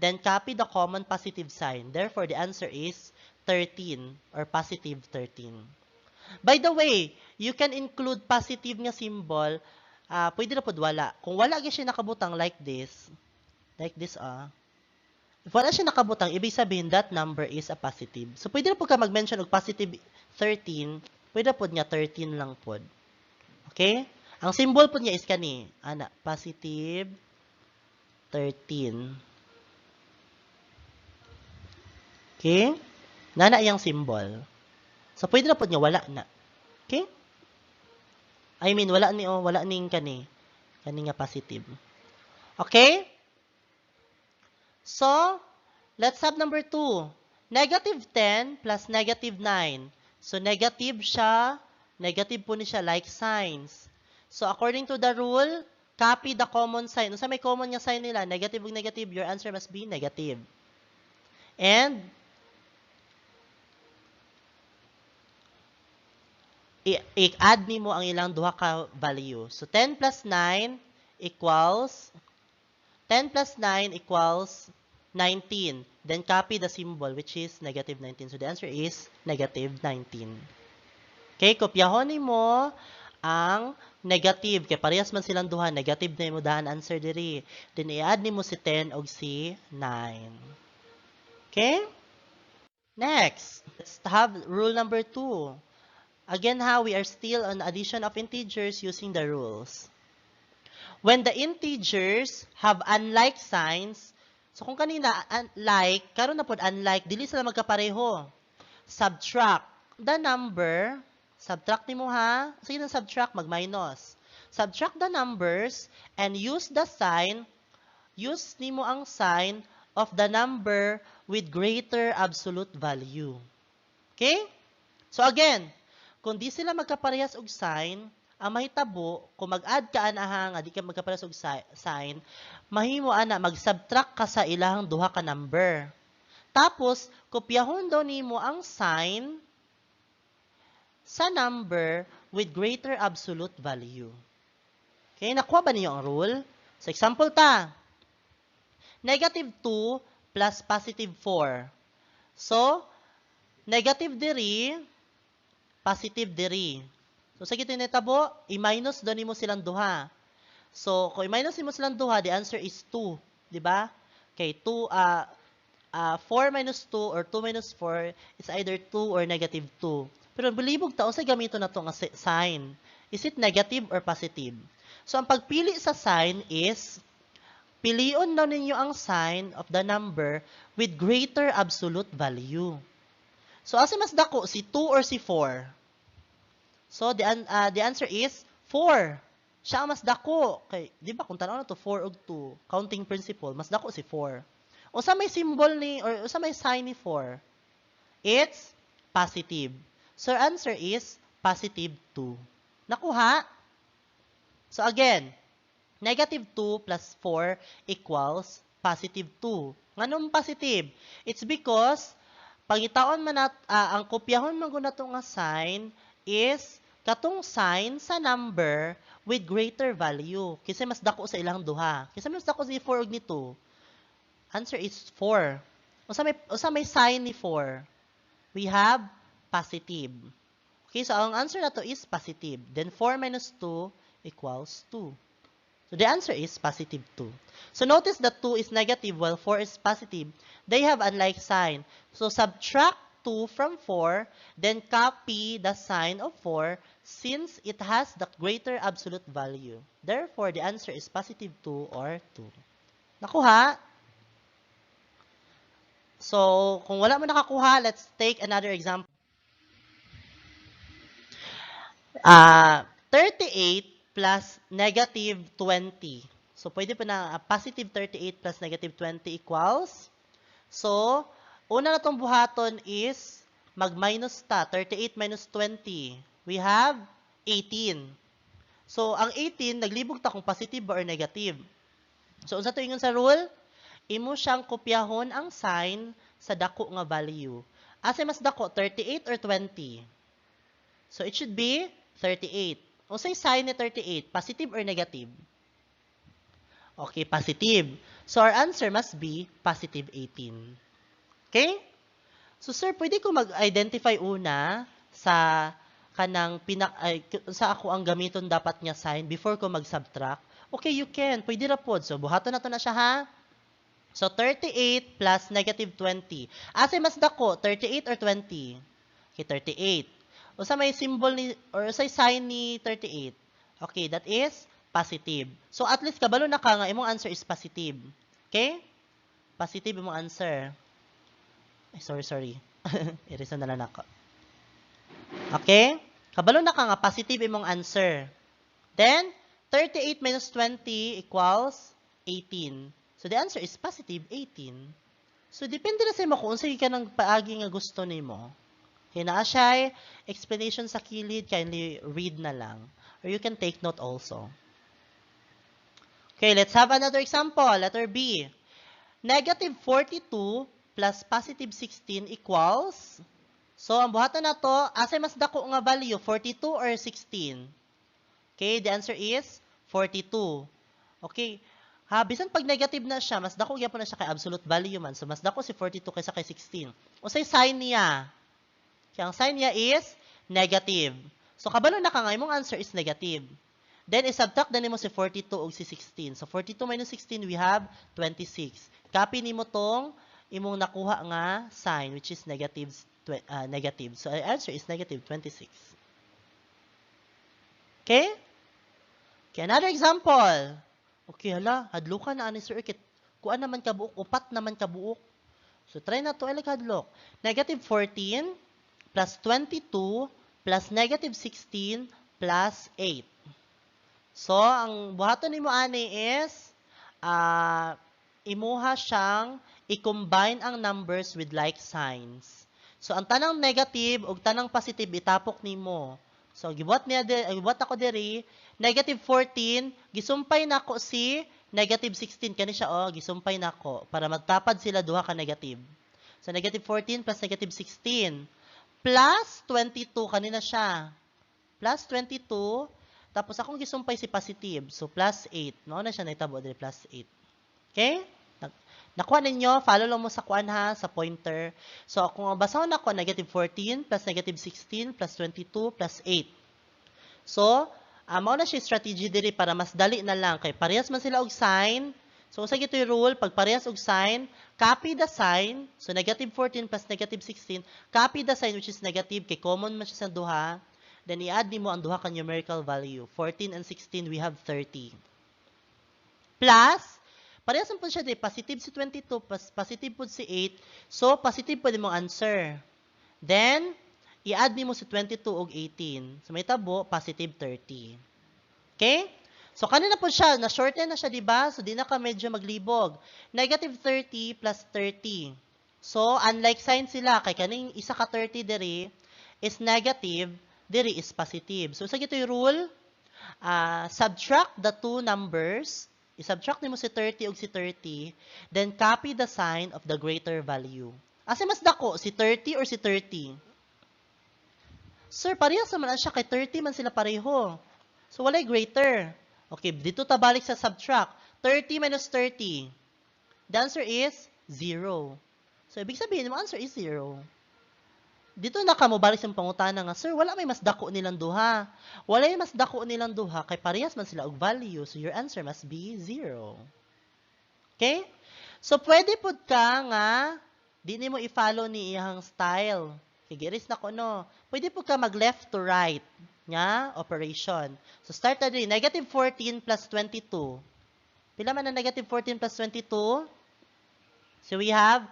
Then, copy the common positive sign. Therefore, the answer is 13 or positive 13. By the way, you can include positive nga symbol. Pwede na pod wala. Kung wala gyud siya nakabutang like this, like this. If wala siya nakabutang, ibig sabihin that number is a positive. So, pwede na pod ka mag-mention og positive 13, pwede pod nga 13 lang pod. Okay? Ang symbol pod niya is kani, ana, positive 13. Okay? Nana iyang symbol. So, pwede na pod nga wala na. Okay? I mean, wala ni, oh, wala ning kani. Kani nga positive. Okay? So, let's have number 2. Negative 10 plus negative 9. So, negative siya. Negative po ni siya, like signs. So, according to the rule, copy the common sign. Unsa may common nga sign nila? Negative ug negative, your answer must be negative. And, i-add nimo ang ilang duha ka value. So, 10 plus 9 equals 10 plus 9 equals 19. Then copy the symbol, which is negative 19. So the answer is negative 19. Okay, kopyahon nimo ang negative. Kaya parehas man silang duha, negative na imo dahan answer diri. Then i-add nimo si 10 og si 9. Okay? Next, let's have rule number 2. Again, how we are still on addition of integers using the rules. When the integers have unlike signs, So kung kanina like, karon na pod unlike, dili sila magkapareho. Subtract the number, subtract nimo ha. Sige na, subtract, mag-minus. Subtract the numbers and use the sign, use nimo ang sign of the number with greater absolute value. Okay? So again, kung di sila magkaparehas og sign, ang mahitabo, kung mag-add ka ana nga di ka magkaparehas og sign, mahimo ana mag-subtract ka sa ilahang duha ka number. Tapos, kopyahon daw nimo ang sign sa number with greater absolute value. Okay, nakuha ba niyo ang rule? So, example ta. Negative 2 plus positive 4. So, negative diri, positive diri. So, sa gito nitabo, i-minus daw nimo silang duha. So, kung i-minus nimo silang duha, the answer is 2. Di ba? Okay, 2, 4 minus 2 or 2 minus 4 is either 2 or negative 2. Pero bilibog ta, unsay gamiton nato nga sign? Is it negative or positive? So, ang pagpili sa sign is, pilion na ninyo ang sign of the number with greater absolute value. So, asa mas dako, si 2 or si 4? So, the answer is 4. Siya ang mas dako. Kay, di ba, kung tanaw na to 4 ug 2, counting principle, mas dako si 4. Unsa may symbol ni, or unsa may sign ni 4? It's positive. So, answer is positive 2. Nakuha? So, again, negative 2 plus 4 equals positive 2. Nganong positive? It's because, pangitaon man nat, ang kopyahon man gud nato nga sign is katong sign sa number with greater value. Kasi mas dako sa ilang duha. Kasi mas dako si 4 ug ni 2. Answer is 4. Unsa may sign ni 4? We have positive. Okay, so ang answer nato is positive. Then 4 minus 2 equals 2. So the answer is positive 2. So notice that 2 is negative while 4 is positive. They have unlike sign. So subtract 2 from 4, then copy the sign of 4 since it has the greater absolute value. Therefore, the answer is positive 2 or 2. Nakuha? So, kung wala mo nakakuha, let's take another example. 38 plus negative 20. So, pwede pa na positive 38 plus negative 20 equals. So, una na itong buhaton is mag-minus ta. 38 minus 20. We have 18. So, ang 18, naglibog ta kung positive ba or negative. So, unsa to ingon sa rule? Imo siyang kopyahon ang sign sa dako nga value. Asa mas dako, 38 or 20? So, it should be 38. Unsay sign ni 38? Positive or negative? Okay, positive. So, our answer must be positive 18. Okay? So, sir, pwede ko mag-identify una sa kanang pinak ay, sa ako ang gamiton dapat nga sign before ko mag-subtract? Okay, you can. Pwede ra pod. So, buhaton na to na siya ha. So, 38 plus negative 20. Asa mas dako, 38 or 20? Okay, 38. Unsa may symbol ni or unsay sign ni 38? Okay, that is positive. So, at least kabalo na ka nga imong answer is positive. Okay? Positive imong answer. Ay, sorry, sorry. Erase na lang nako. Okay? Kabalo na ka nga positive imong answer. Then, 38 minus 20 equals 18. So, the answer is positive 18. So, depende na sa imo kung unsay ka ng paagi nga gusto nimo. Okay, naa siya explanation sa kilid, kindly read na lang. Or you can take note also. Okay, let's have another example. Letter B. Negative 42 plus positive 16 equals. So, ang buhatan na to, asay mas dako nga value, 42 or 16? Okay, the answer is 42. Okay, ha, bisan pag negative na siya, mas dako gyapon na siya kay absolute value man. So, mas dako si 42 kaysa kay 16. Unsay sign niya? Kaya ang sign niya is negative. So, kabalo na ka nga, imong answer is negative. Then, i-subtract na nimo si 42 ug si 16. So, 42 minus 16, we have 26. Copy nimo tong imong nakuha nga sign, which is negative. Negative. So, our answer is negative 26. Okay? Okay, another example. Okay, hala, hadlukan na ani sir kit Kuan naman kabuok, upat naman kabuok. So try na to, ay hadlok. Negative 14 plus 22 plus negative 16 plus 8. So, ang buhaton nimo ani is imuha siyang i-combine ang numbers with like signs. So, ang tanang negative ug tanang positive itapok nimo. So, gibuhat ako diri, negative 14, gisumpay nako si negative 16 kani siya, oh, gisumpay nako para magtapad sila duha ka negative. So, negative 14 plus negative 16 plus 22 kanina siya. Plus 22, tapos akong gisumpay si positive. So, plus 8. Mao na siya nahitabo diri, plus 8. Okay? Nakuha ninyo, follow lang mo sa kuan ha, sa pointer. So, kung basahon nako, negative 14 plus negative 16 plus 22 plus 8. So, mao na siya strategy diri para mas dali na lang kay parehas man sila og sign. So, sa gito'y rule, pag parehas og sign, copy the sign. So, negative 14 plus negative 16, copy the sign which is negative, kay common man siya sa duha. Then, i-add nimo ang duha ka numerical value. 14 and 16, we have 30. Plus, parehas man po siya di, positive si 22, positive po si 8. So, positive po mong answer. Then, i-add nimo si 22 og 18. So, may tabo, positive 30. Okay? So, kanina po siya, na-shorten na siya, di ba? So, di na ka medyo maglibog. Negative 30 plus 30. So, unlike sign sila, kay kaning isa ka 30 diri is negative, diri is positive. So, sa gito'y rule, subtract the two numbers, i-subtract nimo si 30 ug si 30, then copy the sign of the greater value. Asa mas dako, si 30 or si 30? Sir, parehas naman siya kay 30 man sila pareho. So, walay greater. Okay, dito ta balik sa subtract. 30 minus 30. The answer is 0. So, ibig sabihin, mo answer is 0. Dito na ka mo balik sa pangutana nga, "Sir, wala may mas dako nilang duha." Wala may mas dako nilang duha kay parehas man sila og value. So, your answer must be 0. Okay? So, pwede pud ka nga di nimo i-follow ni iyang style. Kay giris na ko, no. Pwede pud ka mag left to right nga operation. So, start na diri. Negative 14 plus 22. Pila man ang negative 14 plus 22? So, we have,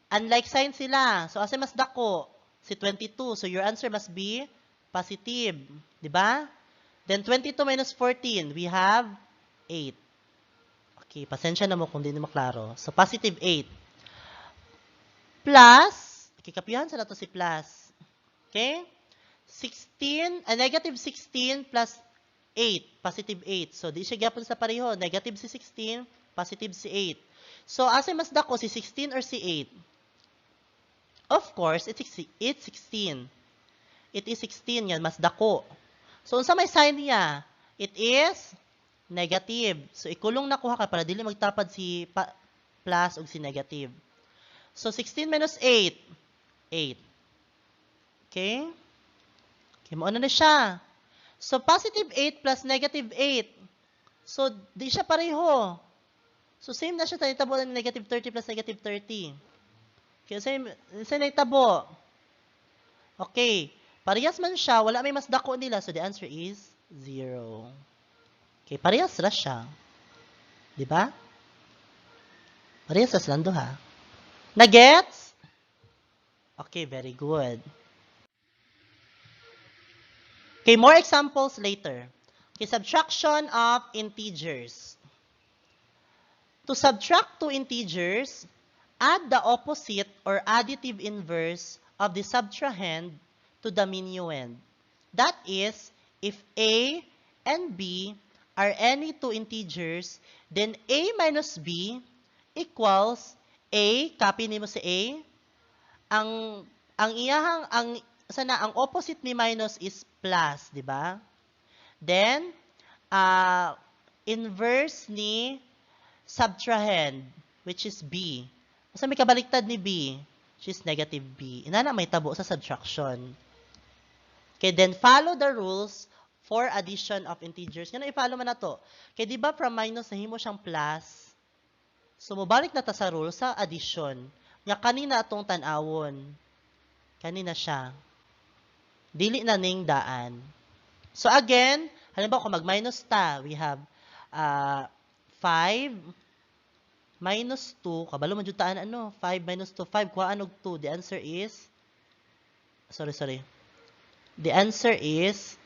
unlike sign sila. So, asa mas dako? Si 22. So, your answer must be positive. Di ba? Then, 22 minus 14, we have 8. Okay, pasensya na mo kung di na maklaro. So, positive 8. Plus, okay, kapyahan sa nato si plus. Okay? 16, negative 16 plus 8, positive 8. So, di siya gyapon sa pareho. Negative si 16, positive si 8. So, asa mas dako, si 16 or si 8? Of course, it's 16. It is 16 yan, mas dako. So, unsa may sign niya? It is negative. So, ikulong na kuha ka para dili magtapad si plus ug si negative. So, 16 minus 8, 8. Okay? Okay, mao na siya. So, positive 8 plus negative 8. So, di siya pareho. So, same na siya. Nahitabo na negative 30 plus negative 30. Okay, same, same nahitabo. Okay. Parehas man siya, wala may mas dako nila. So, the answer is 0. Okay, parehas ra siya. Di ba? Parehas ra silang duha. Na-gets? Okay, very good. Okay, more examples later. Okay, subtraction of integers. To subtract two integers, add the opposite or additive inverse of the subtrahend to the minuend. That is, if A and B are any two integers, then A minus B equals A, copy nimo si A, ang iyahang, ang, sana, ang opposite ni minus is plus, di ba? Then, inverse ni subtrahend, which is B. Basta may kabaliktad ni B, which is negative B. Inana may tabo sa subtraction. Okay, then follow the rules for addition of integers. Ngano i-follow man na to? Kay di ba from minus nahimo siyang plus? So mobalik na ta sa rule sa addition. Nga kanina atong tan-awon. Kanina siya. Dili na ning daan. So again, halimbawa kung mag-minus ta, we have 5 minus 2, kabalo man jud taan ano, 5 minus 2, 5, kuhaan og 2. The answer is, sorry. The answer is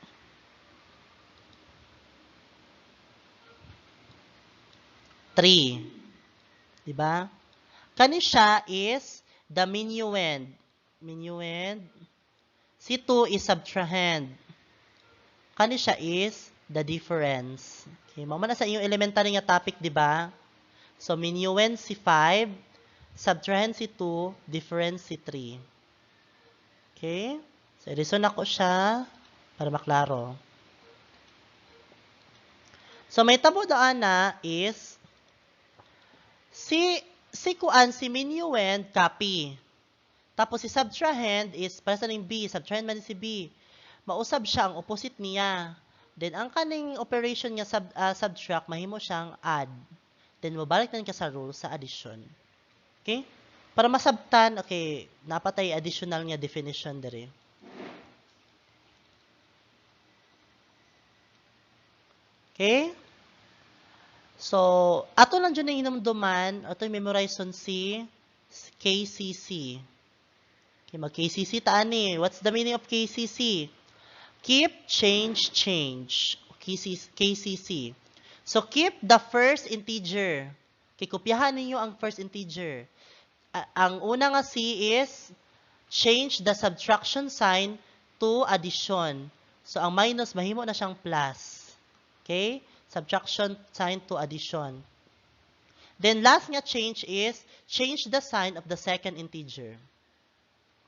3. Diba? Kani siya is the minuend. Minuend. Si 2 is subtrahend. Kani siya is the difference. Okay, mao man na sa inyong elementary nga topic, di ba? So, minuend si 5, subtrahend si 2, difference si 3. Okay? So, i-reason ako siya para maklaro. So, may tabo daan na is si kuan si minuend copy. Tapos si subtrahend is para sa ning B, subtrahend man si B. Mausab siya ang opposite niya. Then ang kaning operation nga subtract mahimo siyang add. Then mobalik na ka sa rule sa addition. Okay? Para masabtan, okay, napatay additional nga definition diri. Okay? So, ato lang dyan ang hinumduman, ato yung memorize on si KCC. Okay, mag-KCC taan ni. What's the meaning of KCC? Keep, change, change. KCC. So, keep the first integer. Okay, kopyahan ninyo ang first integer. Ang una nga C is change the subtraction sign to addition. So, ang minus, mahimo na siyang plus. Okay? Subtraction sign to addition. Then, last nga change is change the sign of the second integer.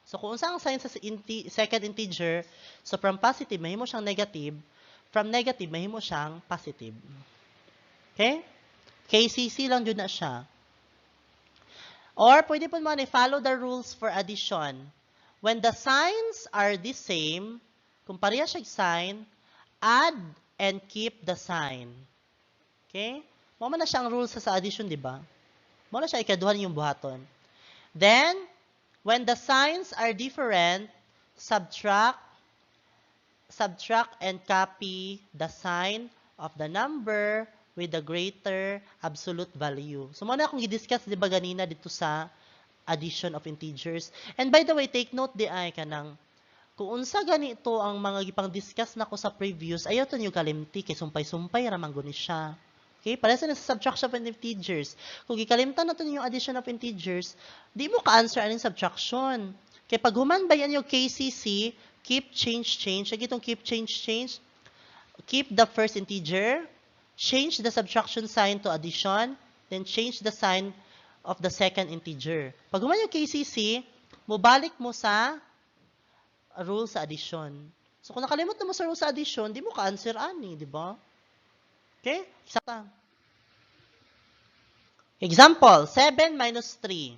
So, kung unsa ang sign sa second integer, so from positive, mahimo siyang negative. From negative, mahimo siyang positive. Okay? KCC lang jud na siya. Or, pwede po man i-follow the rules for addition. When the signs are the same, kung pareha siya sign, add and keep the sign. Okay? Mao man na siya ang rules sa addition, di ba? Mao na siya ikaduhan yung buhaton. Then, when the signs are different, subtract and copy the sign of the number with the greater absolute value. So, muna akong i-discuss, di ba, ganina dito sa addition of integers. And by the way, take note di ay kanang kung unsa ganito ang mga gipang-discuss nako sa previous, ayaw to niyo kalimti kay sumpay-sumpay ra man guni siya. Okay? Para sa subtraction of integers. Kung gikalimtan na to niyo addition of integers, di mo ka-answer aning subtraction. Kay pag human ba yan yung KCC, keep, change, change. Lagi itong keep, change, change. Keep the first integer, change the subtraction sign to addition, then change the sign of the second integer. Pag human yung KCC, mubalik mo sa rule sa addition. So, kung nakalimot na mo sa rule sa addition, di mo ka-answer ani, di ba? Okay? Isa pa. Example, 7 minus 3.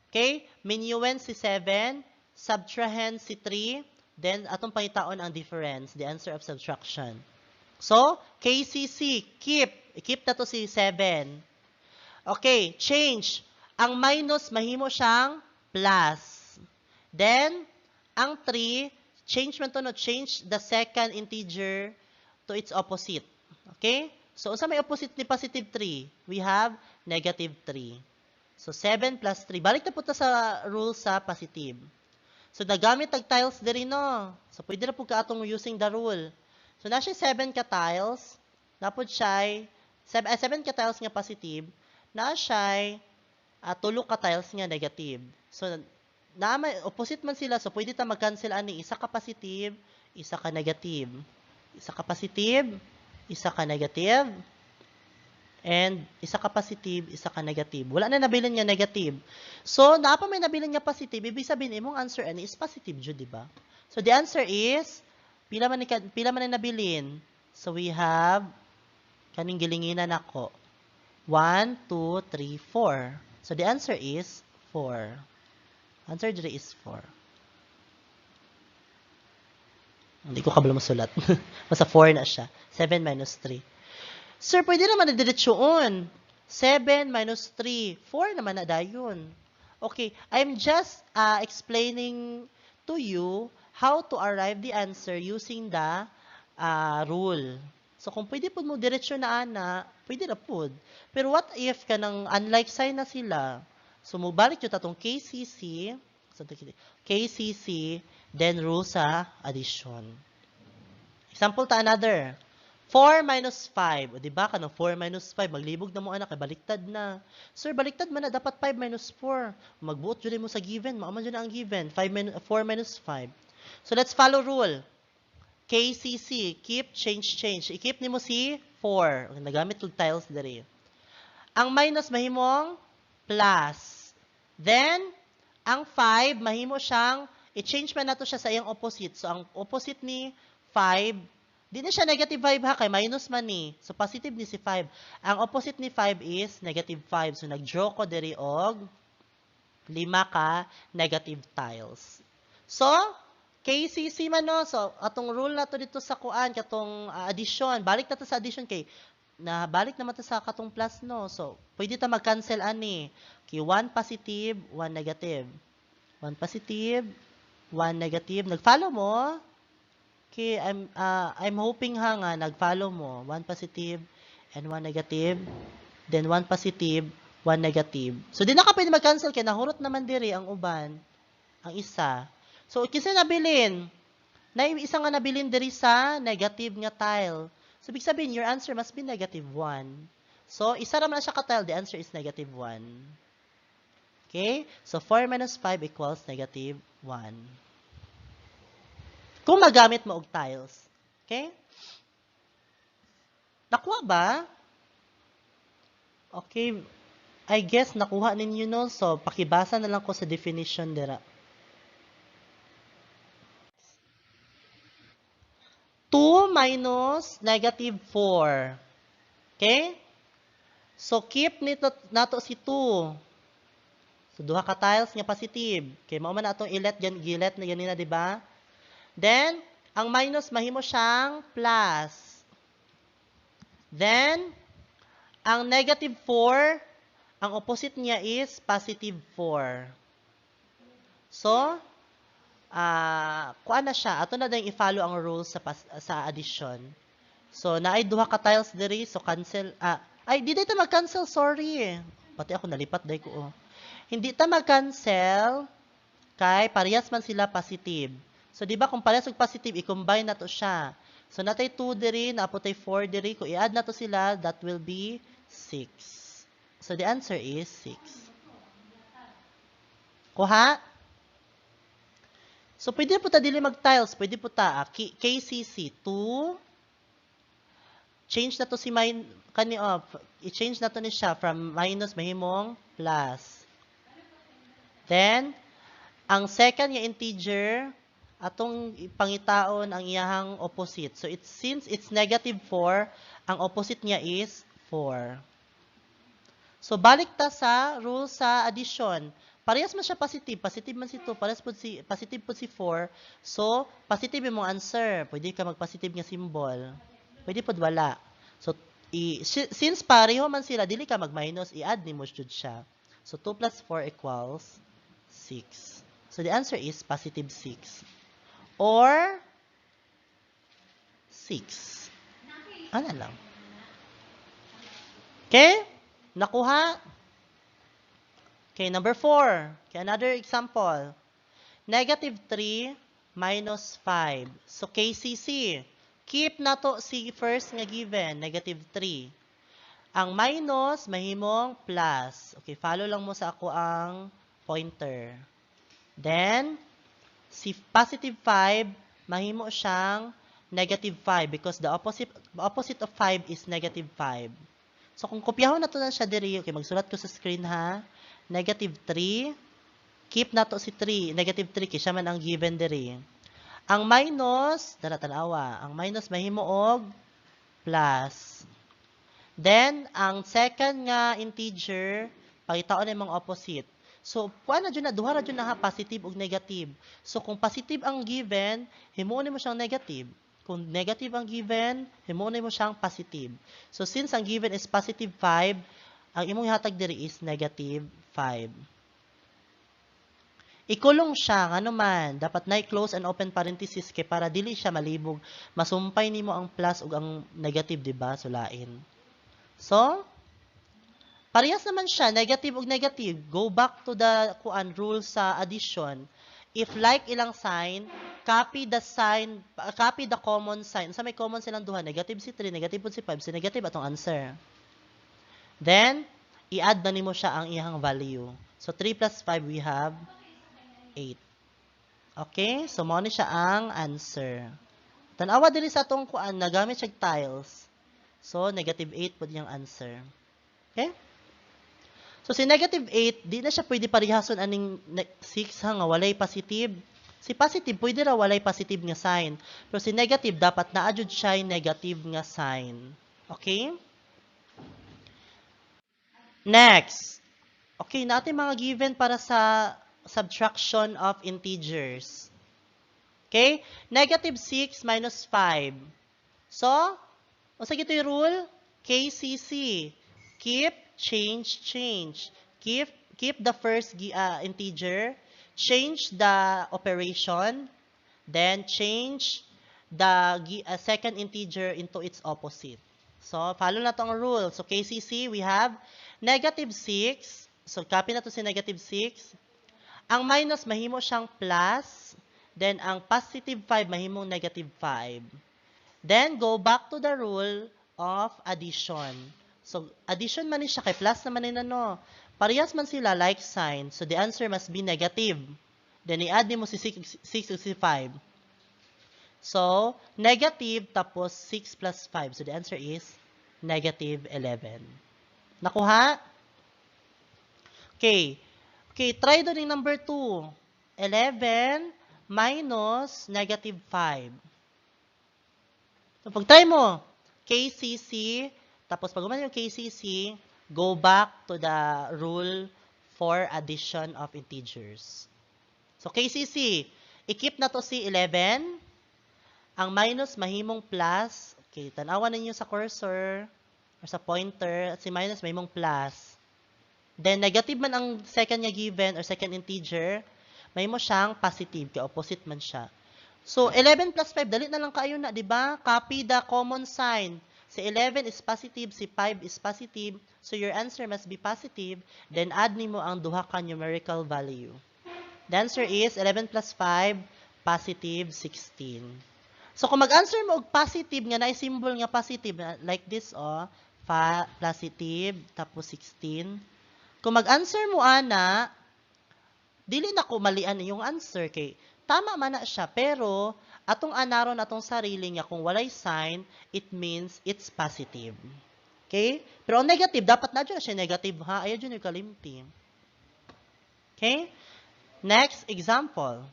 Okay? Minuend si 7, subtrahend si 3, then atong pangitaon ang difference, the answer of subtraction. So, KCC, keep. I-keep na to si 7. Okay, change. Ang minus, mahimo siyang plus. Then, ang 3, change man to, no? Change the second integer to its opposite. Okay? So, unsa may opposite ni positive 3? We have negative 3. So, 7 plus 3. Balik na po ta sa rule sa positive. So, nagamit tag tiles diri, no? So, pwede na po ka atong using the rule. So, na siya 7 ka tiles. Napod siya 7 ka tiles nga positive. Na siya 3 ka tiles nga negative. So, na may opposite man sila, so pwede ta mag-cancel ani isa ka positive, isa ka negative. Isa ka positive, isa ka negative, and isa ka positive, isa ka negative. Wala na nabilin nga negative. So, naa pa may nabilin nga positive, ibig sabihin imong answer ani is positive jud, di ba? So, the answer is pila man ni nabilin. So, we have kaning gilinginan nako. 1, 2, 3, 4. So, the answer is 4. Answer diri is 4. Hindi ko kabalo masulat. Basta 4 na siya. 7 minus 3. Sir, pwede naman na diretsoon. 7 minus 3. 4 naman na dayon. Okay, I'm just explaining to you how to arrive the answer using the rule. So kung pwede pud mo diretso na ana, pwede ra pud. Pero what if kanang unlike sign na sila? So mobalik jud atong KCC, so KCC, then rule sa addition. Example ta another. 4 minus 5. O, di ba? Kanang 4 minus 5. Maglibog na mo anak. Kay baliktad na. Sir, baliktad man na. Dapat 5 minus 4. Magbuot jud mo sa given. Mao man jud na ang given. 5 minus, 4 minus 5. So, let's follow rule. KCC. Keep, change, change. I-keep nimo si 4. Okay, nagamit og tiles diri. Ang minus mahimong plus. Then, ang 5, mahimo siyang, i-change man nato siya sa iyang opposite. So, ang opposite ni 5, di na siya negative 5 ha, kay minus man ni. So, positive ni si 5. Ang opposite ni 5 is negative 5. So, nag-draw ko diri og lima ka negative tiles. So, KCC man no. So, atong rule na to dito sa kuan, katong addition. Balik na to sa addition kay na balik naman to sa katong plus no. So, pwede ta mag-cancel ani. Kay 1 positive, 1 negative. 1 positive, 1 negative. Nag-follow mo? Okay, I'm hoping ha nga nag-follow mo. 1 positive and 1 negative. Then 1 positive, 1 negative. So di na ka pwede mag-cancel kay nahurot naman diri ang uban, ang isa. So kinsa nabilin? Na isa nga nabilin diri sa negative nga tile. So ibig sabihin your answer must be negative 1. So isa ra man siya ka tile, the answer is negative 1. Okay? So 4 minus 5 equals negative 1. Kung magamit mo og tiles. Okay? Nakuha ba? Okay. I guess nakuha ninyo no. So, pakibasa na lang ko sa definition dira. 2 minus negative 4. Okay? So, keep nito nato si 2. So, duha ka tiles nga positive. Okay, mao man atong i-let gan gilet na ganina, di ba? Then, ang minus mahimo siyang plus. Then, ang negative 4, ang opposite niya is positive 4. So, kuan na siya. Ato na din i-follow ang rules sa addition. So, naay duha ka tiles diri, so cancel. Ay, di dito mag-cancel, sorry. Pati ako nalipat day ko. Oh. Hindi ta mag-cancel kay parehas man sila positive. So, di ba kung parehas og positive, i-combine na to siya. So, natay 2 diri, naapotay 4 diri. Kung i-add na to sila, that will be 6. So, the answer is 6. Kuha? So, pwede po ta dili mag-tiles. Pwede po ta, KCC, 2. Change na to si kani, oh, i-change na to ni siya from minus mahimong plus. Then, ang second nga integer, atong pangitaon ang iyahang opposite. So, since it's negative 4, ang opposite niya is 4. So, balik ta sa rule sa addition. Parehas man siya positive. Positive man si 2, parehas po si, positive po si 4. So, positive imong answer. Pwede ka mag-positive nga symbol. Pwede pod wala. So, since pareho man sila, dili ka mag-minus, i-add nimo jud siya. So, 2 plus 4 equals 6. So, the answer is positive 6. Or 6. Ano lang. Okay? Nakuha? Okay, number 4. Okay, another example. Negative 3 minus 5. So, KCC. Keep na to si first nga given, negative 3. Ang minus, mahimong plus. Okay, follow lang mo sa ako ang pointer. Then, si positive 5, mahimo siyang negative 5 because the opposite of 5 is negative 5. So, kung kopyahon na to na siya diri, okay, magsulat ko sa screen ha. Negative 3, keep na to si 3, negative 3, kay siya man ang given diri. Ang minus, dara tanawa, ang minus mahimo og plus. Then, ang second nga integer, pangitaon imong opposite. So, kuan na jud na, duha ra jud na ha, positive ug negative. So, kung positive ang given, himuon nimo siyang negative. Kung negative ang given, himuon nimo siyang positive. So, since ang given is positive 5, ang imong ihatag diri is negative 5. Ikulong siya, ngano man, dapat na close and open parenthesis kay para dili siya malibog. Masumpay nimo ang plus ug ang negative, di ba? So, lain. So, parehas naman siya, negative ug negative. Go back to the kuan rule sa addition. If like ilang sign, copy the sign, copy the common sign. Sa may common silang duha, negative si 3, negative pud si 5, si negative atong answer. Then, i-add na nimo siya ang iyang value. So, 3 plus 5, we have 8. Okay? So, mao ni siya ang answer. Tan-awa diri sa atong kuan, nagamit siya tiles. So, negative 8 pud iyang answer. Okay? So, si negative 8, di na siya pwede parihason aning 6 ha, nga walay positive. Si positive, pwede ra walay positive nga sign. Pero si negative, dapat naa jud siya negative nga sign. Okay? Next. Okay, natin mga given para sa subtraction of integers. Okay? Negative 6 minus 5. So, unsa gito yung rule? KCC. Keep, change, change. Keep the first integer, change the operation, then change the second integer into its opposite. So, follow na to ang rule. So, KCC, we have negative 6. So, copy na to si negative 6. Ang minus, mahimo siyang plus. Then, ang positive 5, mahimong negative 5. Then, go back to the rule of addition. So, addition man ni siya, kay plus naman ni ano. Parehas man sila, like sign. So, the answer must be negative. Then, i-add nimo si 6, 6 ug si 5. So, negative tapos 6 plus 5. So, the answer is negative 11. Nakuha? Okay. Okay, try doon yung number 2. 11 minus negative 5. So, pag try mo, KCC, tapos pag gumawa yung KCC, go back to the rule for addition of integers. So, KCC, i-keep na to si 11. Ang minus mahimong plus. Okay, tanawan ninyo sa cursor or sa pointer. At si minus mahimong plus. Then, negative man ang second nga given or second integer, mahimo siyang positive, kay opposite man siya. So, 11 plus 5, dali na lang kayo na, di ba? Copy the common sign. Si 11 is positive, si 5 is positive. So, your answer must be positive. Then, add nimo ang duha ka numerical value. The answer is 11 plus 5, positive 16. So, kung mag-answer mo og positive nga na symbol nga positive, like this, oh, positive, tapos 16. Kung mag-answer mo ana, dili na ko malian yung answer kay tama man na siya, pero atong anaron atong sarili nga kung walay sign, it means it's positive. Okay? Pero ang negative, dapat na dyan siya negative ha. Ayaw dyan yung kalimti. Okay? Next example.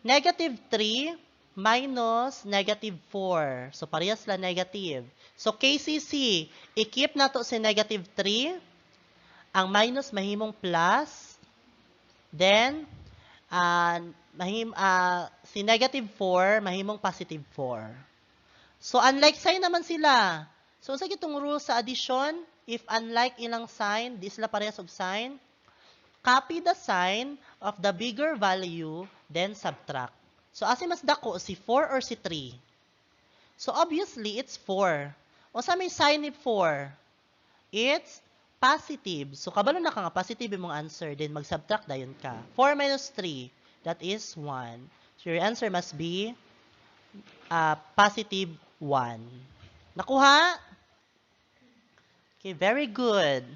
Negative 3 minus negative 4. So, parehas la negative. So, KCC, i-keep na to si negative 3. Ang minus mahimong plus. Then, si negative 4, mahimong positive 4. So, unlike sign naman sila. So, sa gitong rule sa addition, if unlike ilang sign, di sila parehas og sign, copy the sign of the bigger value, then subtract. So, asa mas dako, si 4 or si 3? So, obviously, it's 4. Unsa may sign ni 4? It's positive. So, kabalo na ka nga, positive imong answer. Then, mag-subtract dayon ka. 4 minus 3, that is 1. So, your answer must be positive 1. Nakuha? Okay, very good.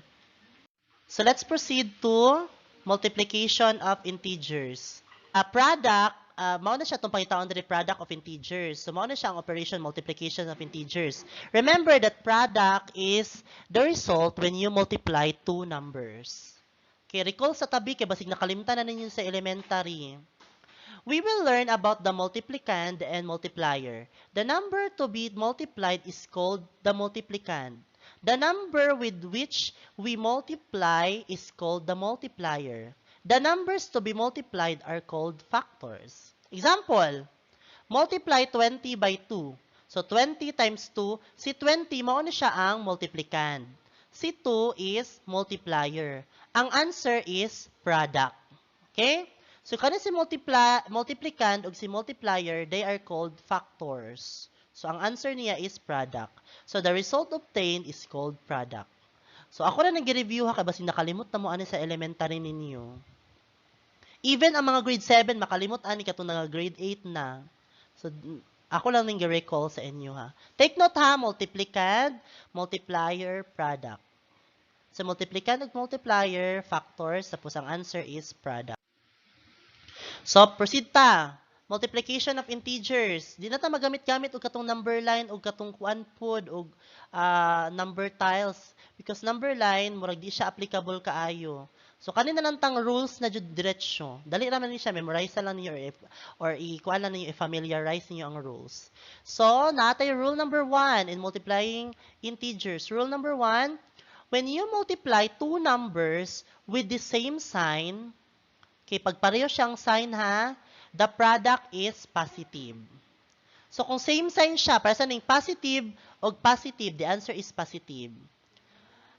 So, let's proceed to multiplication of integers. A product, mao na siya itong pangitaon diri, product of integers. So, mao na siya ang operation multiplication of integers. Remember that product is the result when you multiply two numbers. Okay, recall sa tabi kay basig nakalimtan na ninyo sa elementary. We will learn about the multiplicand and multiplier. The number to be multiplied is called the multiplicand. The number with which we multiply is called the multiplier. The numbers to be multiplied are called factors. Example, multiply 20 by 2. So, 20 times 2, si 20, mao na siya ang multiplicand. Si 2 is multiplier. Ang answer is product. Okay? So kani si multiplicand ug si multiplier, they are called factors. So ang answer niya is product. So the result obtained is called product. So ako na nag-review ha, kay basin nakalimot na mo ani sa elementary ninyo. Even ang mga grade 7 makalimot ani katong nga grade 8 na. So ako lang ning recall sa inyo ha. Take note ha, multiplicand, multiplier, product. So multiplicand ug multiplier, factors, tapos ang answer is product. So proceed ta. Multiplication of integers. Di na ta magamit-gamit og katong number line og katong kuan pod og number tiles because number line murag di siya applicable kaayo. So kani na lang tang rules na jud diretsyo. Dali ra man ni siya, memorize lang niyo or i-kuan lang ninyo, i-familiarize niyo ang rules. So natay rule number 1 in multiplying integers. Rule number 1, when you multiply two numbers with the same sign, okay, pag pareho siyang sign ha, the product is positive. So kung same sign siya, para sa ning positive og positive, the answer is positive.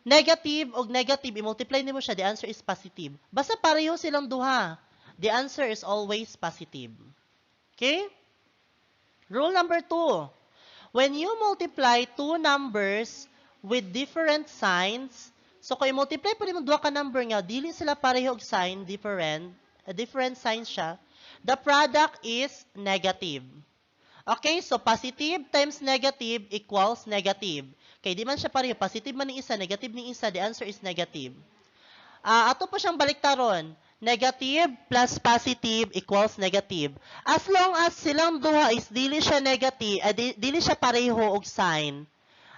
Negative og negative, i-multiply nimo siya, the answer is positive. Basta pareho silang duha, the answer is always positive. Okay? Rule number 2. When you multiply two numbers with different signs, so kung i-multiply pa nimo duha ka number nga dili sila pareho og sign, different signs siya, the product is negative. Okay, so positive times negative equals negative. Kay di man siya pareho, positive man ni isa, negative ni isa, the answer is negative. Ato po siyang baliktaron. Negative plus positive equals negative. As long as silang duha is dili siya negative, dili siya pareho og sign,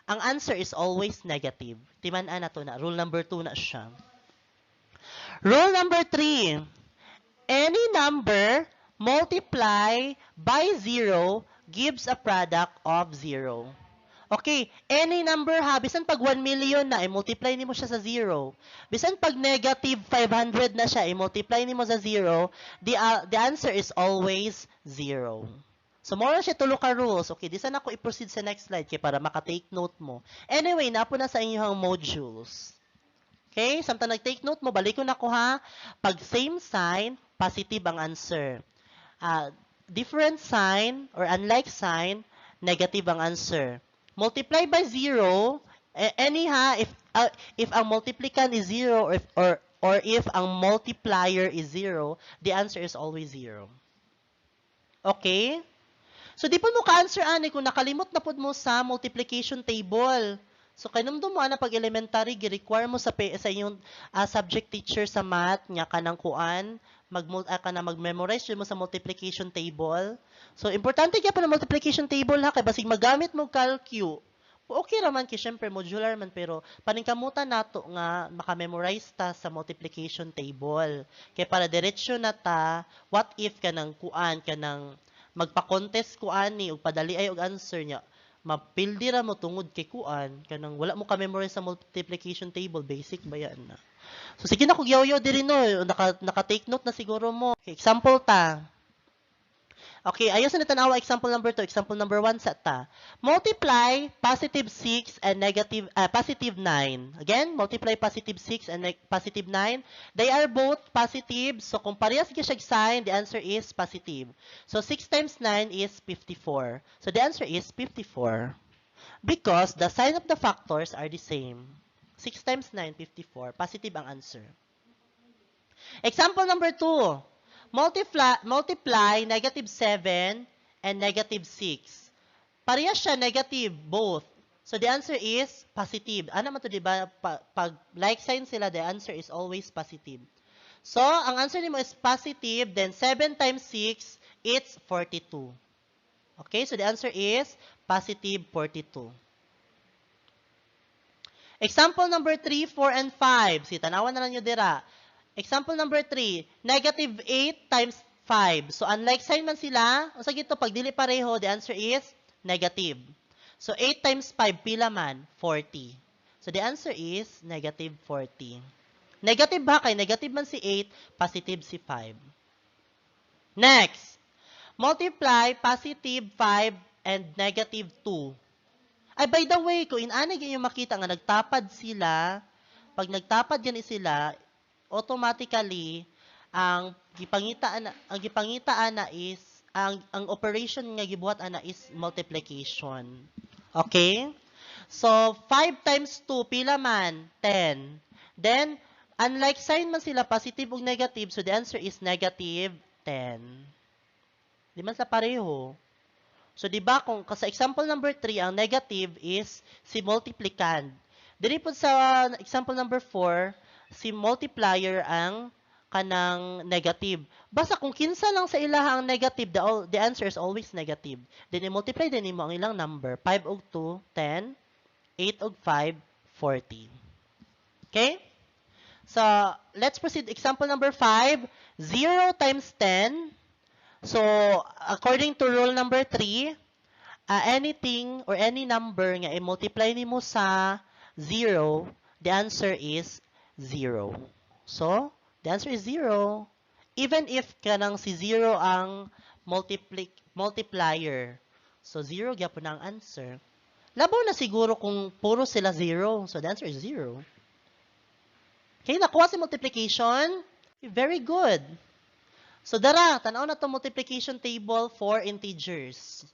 ang answer is always negative. Timan-an na to na. Rule number 2 na siya. Rule number 3. Any number multiply by 0 gives a product of 0. Okay, any number ha, bisan pag 1 million na, i-multiply nimo siya sa 0. Bisan pag negative 500 na siya, i-multiply nimo sa 0, the answer is always 0. So, mao siya tulo ka rules. Okay, di sana ako i-proceed sa next slide kay para maka-take note mo. Anyway, naa po na sa inyong modules. Okay, samtang nag-take note mo, balikon ako ha. Pag same sign, positive ang answer. Different sign or unlike sign, negative ang answer. Multiply by 0, any ha, if ang multiplicand is 0 or if ang multiplier is 0, the answer is always 0. Okay? So, di po mo ka-answer ani kung nakalimot na pud mo sa multiplication table. So, kahinumdom mo ana pag elementary, gi-require mo sa inyong subject teacher sa math nga kanang kuan, mag kana mag-memorize mo sa multiplication table. So, importante gyud pa ng multiplication table ha, kay basig magamit mo calcu. Okay ra man kay syempre modular man, pero paningkamutan nato nga maka-memorize ta sa multiplication table. Kay para diretsyo na ta, what if kanang kuan, kanang magpa-contest ko ani ug padali ay og answer niya, mapildi ra mo tungod kay kuan, kanang wala mo ka-memorize sa multiplication table, basic ba yan na. So sige na kog yaw-yaw diri no, naka take note na siguro mo. Okay, example ta. Okay, ayaw sa tanawa example number 2, example number 1 sa ta. Multiply positive 6 and negative positive 9. Again, multiply positive 6 and positive 9. They are both positive, so kung parehas gyud siya sign, the answer is positive. So 6 times 9 is 54. So the answer is 54. Because the sign of the factors are the same. 6 times 9, 54. Positive ang answer. Example number 2. Multiply negative 7 and negative 6. Parehas siya negative, both. So the answer is positive. Ano man to, di ba? Pag like sign sila, the answer is always positive. So, ang answer nimo is positive, then 7 times 6, it's 42. Okay, so the answer is positive 42. Example number 3, 4, and 5. Si tanawan na lang nyo dira. Example number 3, negative 8 times 5. So, unlike sign man sila, unsa gito, pag dili pareho, the answer is negative. So, 8 times 5, pila man? 40. So, the answer is negative 40. Negative ba? Kay negative man si 8, positive si 5. Next, multiply positive 5 and negative 2. Ay, by the way, kung inani yung makita nga nagtapad sila, pag nagtapad yan sila, automatically, Ang gipangita ana is ang operation nga gibuhat ana is multiplication. Okay? So 5 times 2 pila man? 10. Then unlike sign man sila, positive ug negative, so the answer is negative 10. Di man sa pareho. So di ba kung sa example number 3, ang negative is si multiplicand. Diri pod sa example number 4, si multiplier ang kanang negative. Basta kung kinsa lang sa ilaha ang negative, the answer is always negative. Then i-multiply din nimo ang ilang number. 5 og 2, 10. 8 og 5, 40. Okay? So, let's proceed. Example number 5, 0 times 10. So, according to rule number 3, anything or any number nga i-multiply nimo sa 0, the answer is 0. So, the answer is 0. Even if kanang si 0 ang multiplier. So, 0 gyapon na ang answer. Labaw na siguro kung puro sila 0. So, the answer is 0. Okay, nakuha si multiplication. Very good. So, dara, tanaw na to multiplication table for integers.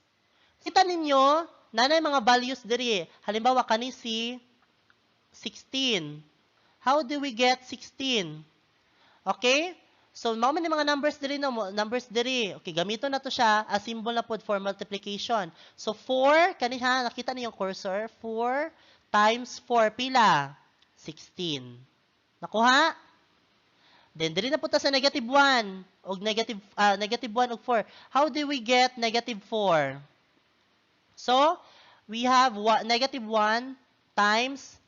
Kita ninyo, naa nay mga values diri. Halimbawa, kani si 16. How do we get 16? Okay? So, mao man ni mga numbers diri, no, numbers diri. Okay, gamiton na to siya as symbol na pod for multiplication. So, 4, kani ha, nakita niyo yung cursor, 4 times 4, pila? 16. Nakuha? Then, diri na punta sa negative 1 og negative 1 og 4. How do we get negative 4? So, we have negative 1 times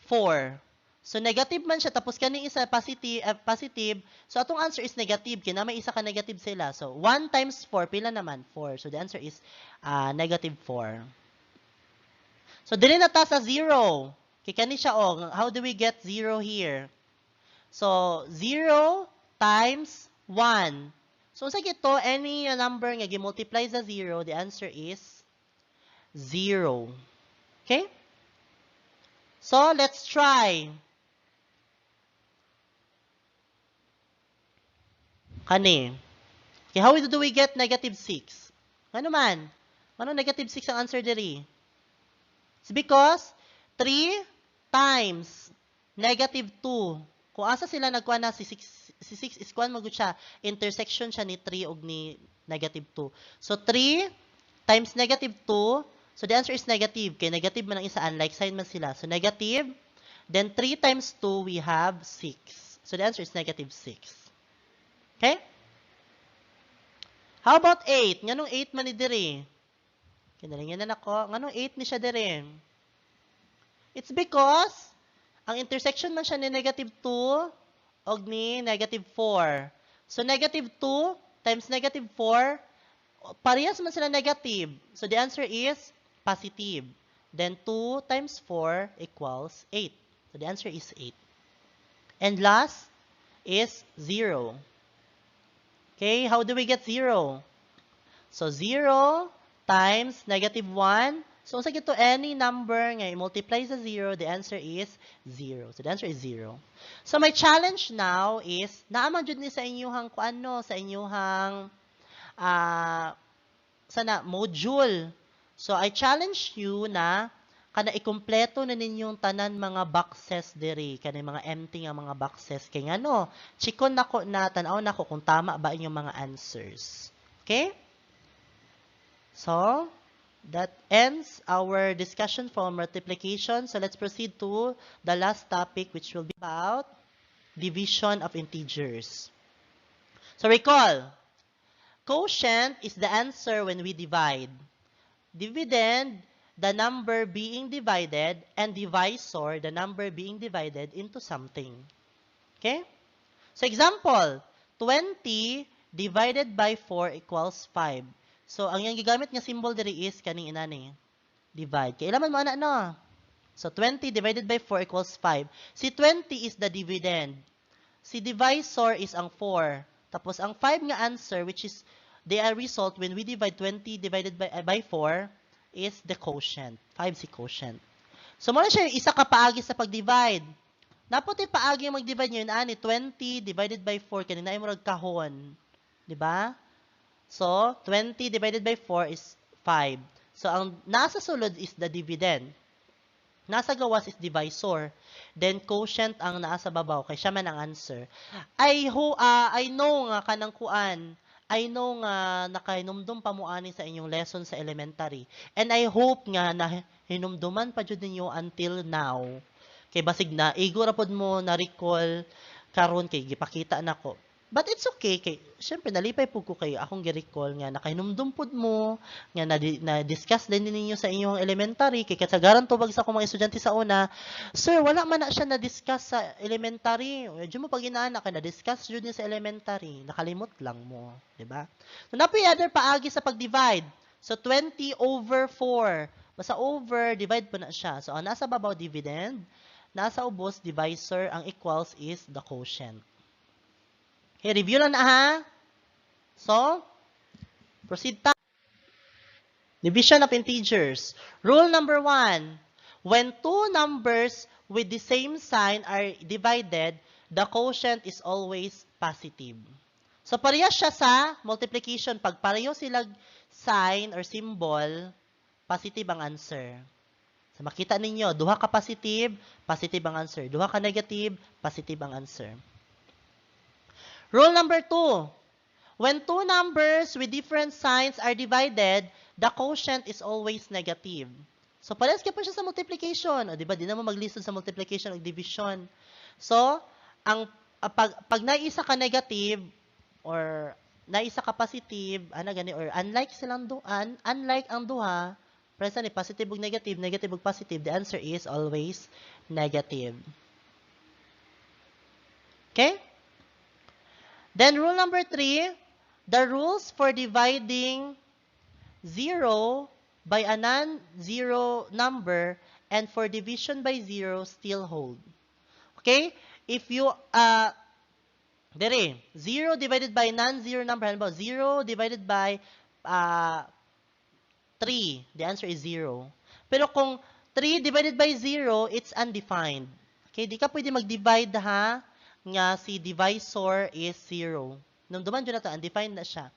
4. So, negative man siya, tapos kaning isa positive. So, atong answer is negative. Kaya may isa ka negative sila. So, 1 times 4, pila naman? 4. So, the answer is negative 4. So, dili na ta sa 0. Kay kani siya, oh, how do we get 0 here? So, 0 times 1. So, sa gito, any number nga gi-multiply sa 0, the answer is 0. Okay? So, let's try. Kani. Okay, how do we get negative 6? Ano man? Ano negative 6 ang answer diri? It's because 3 times negative 2. Kung asa sila nagkuha na si 6, si 6 is kuan magud siya, intersection siya ni 3 og ni negative 2. So 3 times negative 2, so the answer is negative. Kay negative man ang isa, unlike sign man sila. So negative, then 3 times 2, we have 6. So the answer is negative 6. Okay? How about 8? Nganong 8 man ni diri? Kinalingin na nako. Nganong 8 ni siya diri? It's because ang intersection man siya ni negative 2 og ni negative 4. So negative 2 times negative 4, parehas man sila negative. So the answer is positive. Then 2 times 4 equals 8. So the answer is 8. And last is 0. Okay, how do we get 0? So 0 times negative 1. So, sa gito, any number nga i-multiply sa 0, the answer is 0. So, the answer is 0. So, my challenge now is, naa man jud ni sa inyuhang kuano, sa inyuhang sana module. So, I challenge you na kana ikumpleto na ninyong tanan mga boxes diri, kani mga empty nga mga boxes, kay ngano chikon nako na tan-aw nako kung tama ba inyong mga answers. Okay? So, that ends our discussion for multiplication. So let's proceed to the last topic, which will be about division of integers. So recall, quotient is the answer when we divide. Dividend, the number being divided, and divisor, the number being divided into something. Okay? So example, 20 divided by 4 equals 5. So, ang iyang gigamit nga symbol diri is kaning inani. Divide. Kay man mo ana, no? So, 20 divided by 4 equals 5. Si 20 is the dividend. Si divisor is ang 4. Tapos, ang 5 nga answer, which is the result when we divide 20 divided by 4, is the quotient. 5 si quotient. So, mao na siya yung isa ka paagi sa pag-divide. Naa pod tay paagi mag-divide niyo ani 20 divided by 4 kani naay murag kahon. Di ba? So, 20 divided by 4 is 5. So, ang nasa sulod is the dividend. Nasa gawas is divisor. Then, quotient ang naa sa babaw. Kay siya man ang answer. I know nga kanang kuan, I know nga nakahinumdum pa mo ani sa inyong lesson sa elementary. And I hope nga na hinumduman pa jud ninyo until now. Kay basig na igo ra pod mo na recall karon kay gipakita nako. But it's okay kay syempre nalipay pud ko kay akong gi-recall nga nakahinumdum pud mo nga na discuss din ninyo sa inyong elementary kay kasagaran tubag sa akong mga estudyante sa una, "Sir, wala man na siya na-discuss sa elementary." Medyo mo pag inaana kay na-discuss jud niya sa elementary, nakalimot lang mo, di ba? So naa poy other paagi sa pag-divide. So 20 over 4. Basta over, divide po na siya. So ang nasa babaw dividend, nasa ubos divisor, ang equals is the quotient. Okay, review lang na ha. So, proceed ta. Division of integers. Rule number 1. When two numbers with the same sign are divided, the quotient is always positive. So, parehas siya sa multiplication. Pag pareho sila sign or symbol, positive ang answer. So, makita ninyo, duha ka positive, positive ang answer. Duha ka negative, positive ang answer. Rule number 2. When two numbers with different signs are divided, the quotient is always negative. So, parehas ka pa siya sa multiplication. O, di ba? Di na mo maglisod sa multiplication o division. So, ang pag naisa ka negative or naisa ka positive, ana gani, or unlike silang unlike ang duha, present ni positive ug negative, negative ug positive, the answer is always negative. Okay? Then rule number 3, the rules for dividing 0 by a non-zero number and for division by 0 still hold. Okay? If you, dere, 0 divided by non-zero number, halimbawa, 0 divided by 3, the answer is 0. Pero kung 3 divided by 0, it's undefined. Okay, di ka pwede mag-divide ha, nga si divisor is 0. Hinumduman jud na to, undefined na siya.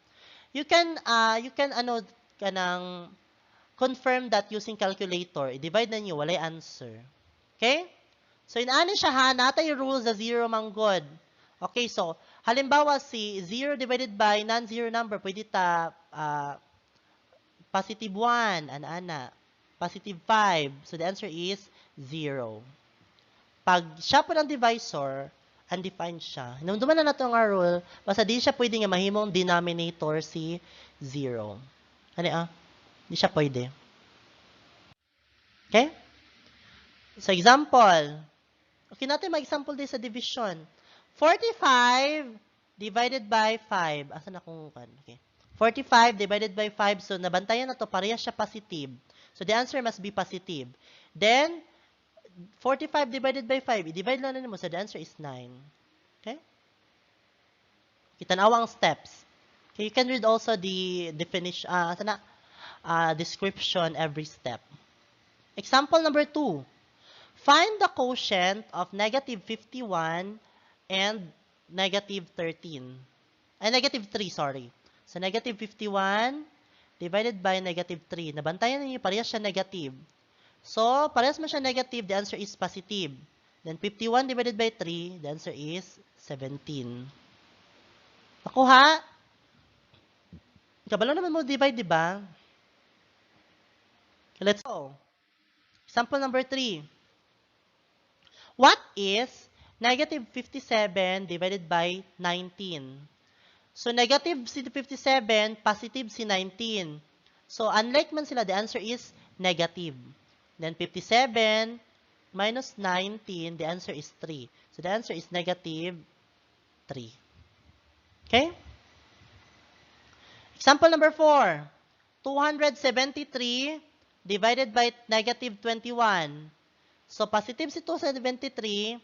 You can ano, kanang confirm that using calculator. I-divide na niyo, walay answer. Okay? So, inaani siya ha, naa tay rules sa 0 manggod. Okay, so, halimbawa si 0 divided by non-zero number, pwede ta positive 1, ana-ana, positive 5. So, the answer is 0. Pag siya po ng divisor, undefined siya. Hinumduman na nato nga rule, basta di siya pwede nga mahimong denominator si 0. Ano ah? Di siya pwede. Okay? So, example. Okay, natin mag-example din sa division. 45 divided by 5. Asa na kung kan? Okay. 45 divided by 5. So, nabantayan na to, parehas siya positive. So, the answer must be positive. Then, 45 divided by 5, i-divide lang na nimo. So, the answer is 9. Okay? Kita ang steps. Okay, you can read also the definition, sana, description every step. Example number 2. Find the quotient of negative 51 and negative 13. Ay, negative 3, sorry. So, negative 51 divided by negative 3. Nabantayan ninyo, parehas siya negative. So, parehas man siya negative, the answer is positive. Then, 51 divided by 3, the answer is 17. Nakuha? Kabalo naman mo divide, di ba? Let's go. Example number 3. What is negative 57 divided by 19? So, negative si 57, positive si 19. So, unlike man sila, the answer is negative. Then, 57 minus 19, the answer is 3. So, the answer is negative 3. Okay? Example number 4. 273 divided by negative 21. So, positive si 273,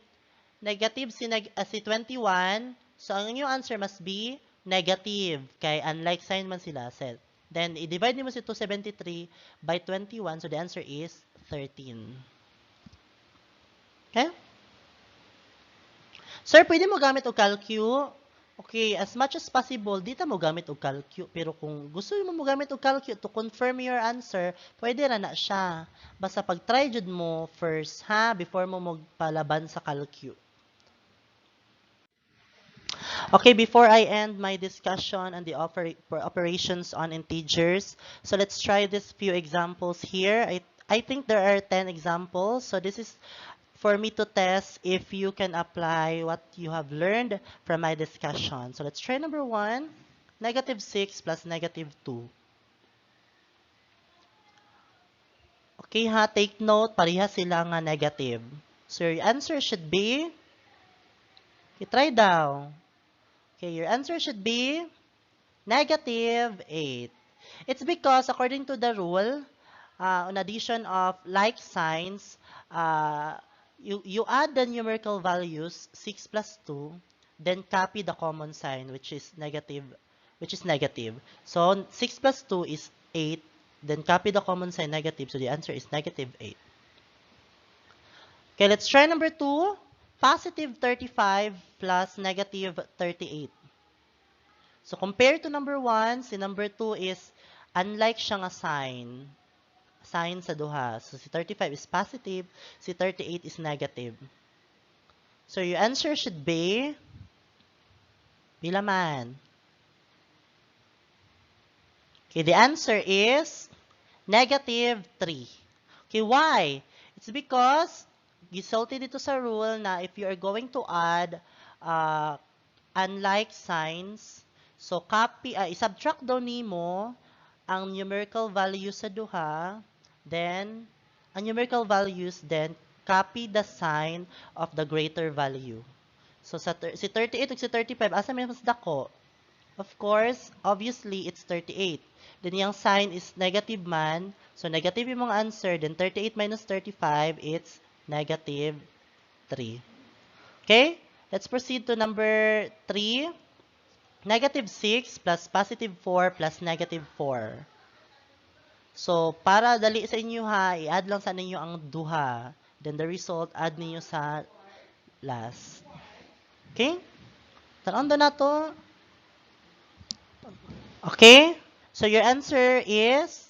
negative si 21. So, ang inyong answer must be negative. Kay unlike sign man sila. Set. Then, i-divide nimo si 273 by 21. So, the answer is 13. Okay? Sir, pwede mo gamit og calcu? Okay, as much as possible, di ta mo gamit og calcu. Pero kung gusto mo mo gamit og calcu to confirm your answer, pwede ra na siya. Basta pag-try jud mo first, ha, before mo magpalaban sa calcu. Okay, before I end my discussion on the operations on integers, so let's try this few examples here. I think there are 10 examples. So this is for me to test if you can apply what you have learned from my discussion. So let's try number 1, negative 6 plus negative 2. Okay ha, take note, pareha sila nga negative. So your answer should be, okay, try daw. Okay, your answer should be negative 8. It's because according to the rule, on addition of like signs, you add the numerical values 6 plus 2, then copy the common sign, which is negative, which is negative. So 6 plus 2 is 8, then copy the common sign negative, so the answer is negative 8. Okay, let's try number 2. Positive 35 plus negative 38. So compared to number 1, si number 2 is unlike siya nga sign. Sign sa duha. So si 35 is positive, si 38 is negative. So your answer should be, pila man? Okay, the answer is negative 3. Okay, why? It's because gisulti dito sa rule na if you are going to add unlike signs, so copy, i-subtract daw nimo ang numerical value sa duha, then ang numerical values, then copy the sign of the greater value. So sa si 38 ug si 35, asa may mas dako? Of course, obviously, it's 38. Then yung sign is negative man, so negative yung mga answer, then 38 minus 35, it's negative 3. Okay? Let's proceed to number 3. Negative 6 plus positive 4 plus negative 4. So, para dali sa inyo ha, i-add lang sa ninyo ang duha. Then the result, add ninyo sa last. Okay? Tan-on na to. Okay? So, your answer is,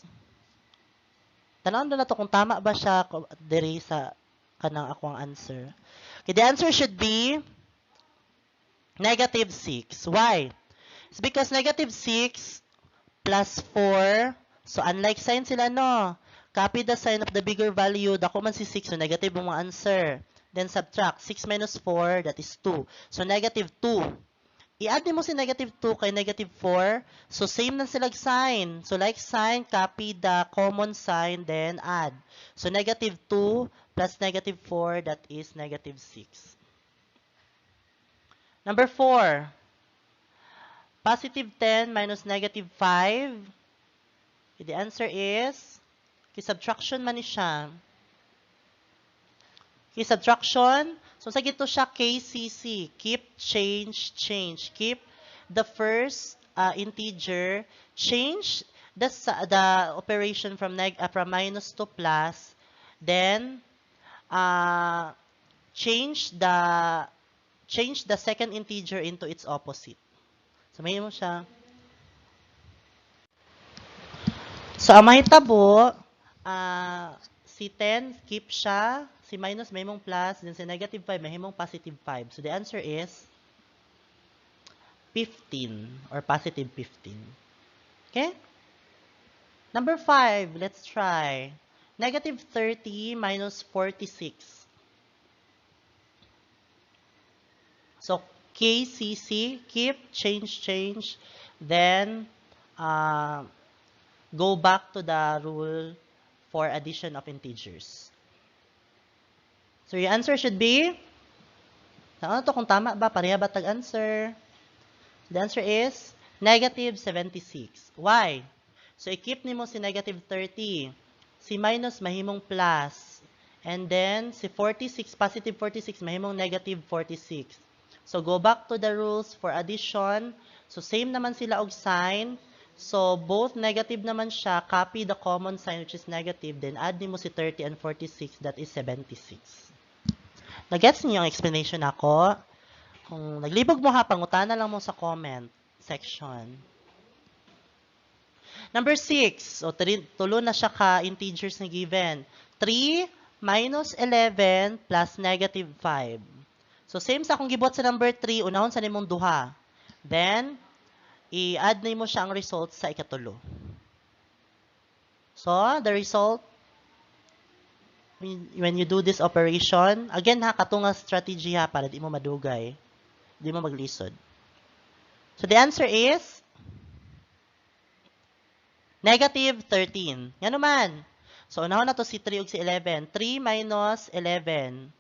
tan-on na to kung tama ba siya diri sa kanang akong answer. Okay, the answer should be negative 6. Why? It's because negative 6 plus 4, so unlike sign sila, no? Copy the sign of the bigger value, dako man si 6, so negative ang mga answer. Then subtract, 6 minus 4, that is 2. So negative 2. I-add mo si negative 2 kay negative 4, so same na sila sign. So like sign, copy the common sign, then add. So negative 2 plus negative 4, that is negative 6. Number 4, positive 10 minus negative 5. Okay, the answer is, okay, subtraction man ni siya. Okay, subtraction. So, sa gito siya, KCC. Keep, change, change. Keep the first integer. Change the operation from minus to plus. Then, change the second integer into its opposite. So, may mo siya. So, ang mahitabo, si 10, keep siya. Si minus, may mong plus. Then si negative 5, may mong positive 5. So, the answer is 15 or positive 15. Okay? Number 5, let's try. Negative 30 minus 46. So, KCC, keep, change, change. Then, go back to the rule for addition of integers. So, your answer should be, ano to kung tama ba? Pareha ba tag-answer? The answer is negative 76. Why? So, i-keep nimo si negative 30. Si minus mahimong plus. And then, si 46, positive 46, mahimong negative 46. So, go back to the rules for addition. So, same naman sila og sign. So, both negative naman siya. Copy the common sign, which is negative. Then, add nimo si 30 and 46. That is 76. Nag-gets niyo ang explanation ako? Kung naglibog mo ha, pangutana lang mo sa comment section. Number 6. So, tulo na siya ka integers na given. 3 minus 11 plus negative 5. So, same sa akong gibuhat sa number 3, unahon sa nimong duha. Then, i-add nimo siya ang result sa ikatulo. So, the result, when you do this operation, again ha, kato nga strategy ha, para di mo madugay, di mo maglisod. So, the answer is negative 13. Ngano man? So, unahon nato si 3 ug si 11. 3 minus 11.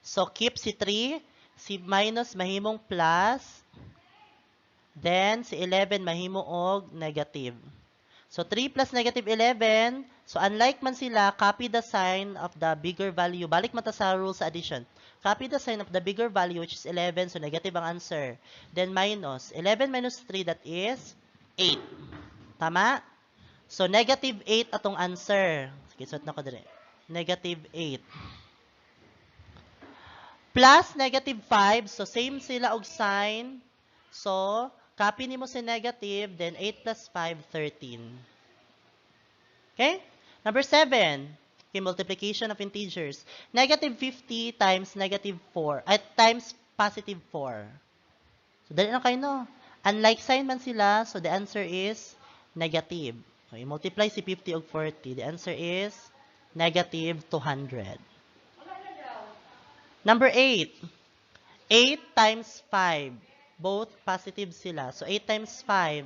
So, keep si 3. Si minus mahimong plus. Then, si 11 mahimo og negative. So, 3 plus negative 11. So, unlike man sila, copy the sign of the bigger value. Balik man ta sa rule sa addition. Copy the sign of the bigger value, which is 11. So, negative ang answer. Then, minus. 11 minus 3, that is 8. Tama? So, negative 8 atong answer. Sige, suot na ko dire. Negative 8. Plus negative 5. So, same sila og sign. So, copy nimo si negative, then 8 plus 5, 13. Okay? Number 7. Okay, multiplication of integers. Negative 50 times negative 4, at times positive 4. So, dali lang kaayo, no? Unlike sign man sila, so the answer is negative. Okay, multiply si 50 og 40. The answer is negative 200. Number 8. 8 times 5. Both positive sila. So, 8 times 5.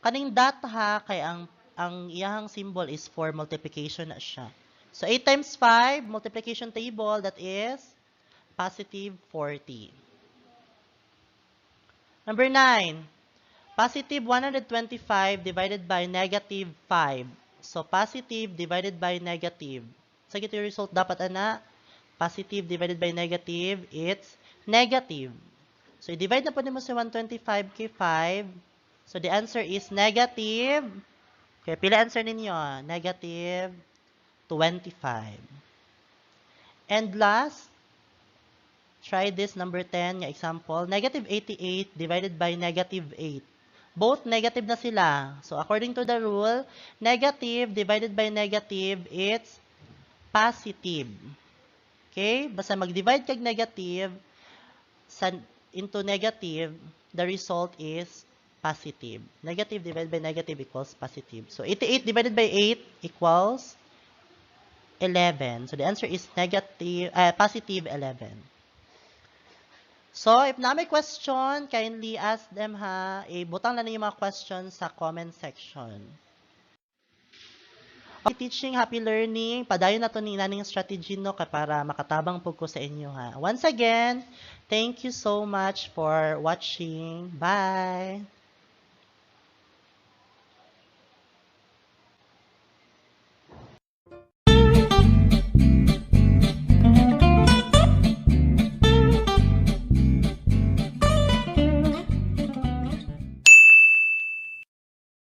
Kaning dot ha, kay ang iyahang symbol is for multiplication na siya. So, 8 times 5, multiplication table, that is positive 40. Number 9. Positive 125 divided by negative 5. So, positive divided by negative. Sa ito yung result dapat, ana. Positive divided by negative, it's negative. So, i-divide na pod nimo sa 125 kay 5. So, the answer is negative. Okay, pila answer ninyo? Negative 25. And last, try this number 10 nga example. Negative 88 divided by negative 8. Both negative na sila. So, according to the rule, negative divided by negative, it's positive. Okay? Basta mag-divide kag negative sa, into negative, the result is positive. Negative divided by negative equals positive. So, 88 divided by 8 equals 11. So, the answer is negative, positive 11. So, if naa may question, kindly ask them ha. Ibutang lang ninyo mga questions sa comment section. Happy teaching, happy learning. Padayon na to ni naning strategy, no, kay para makatabang pud ko sa inyo ha. Once again, thank you so much for watching. Bye!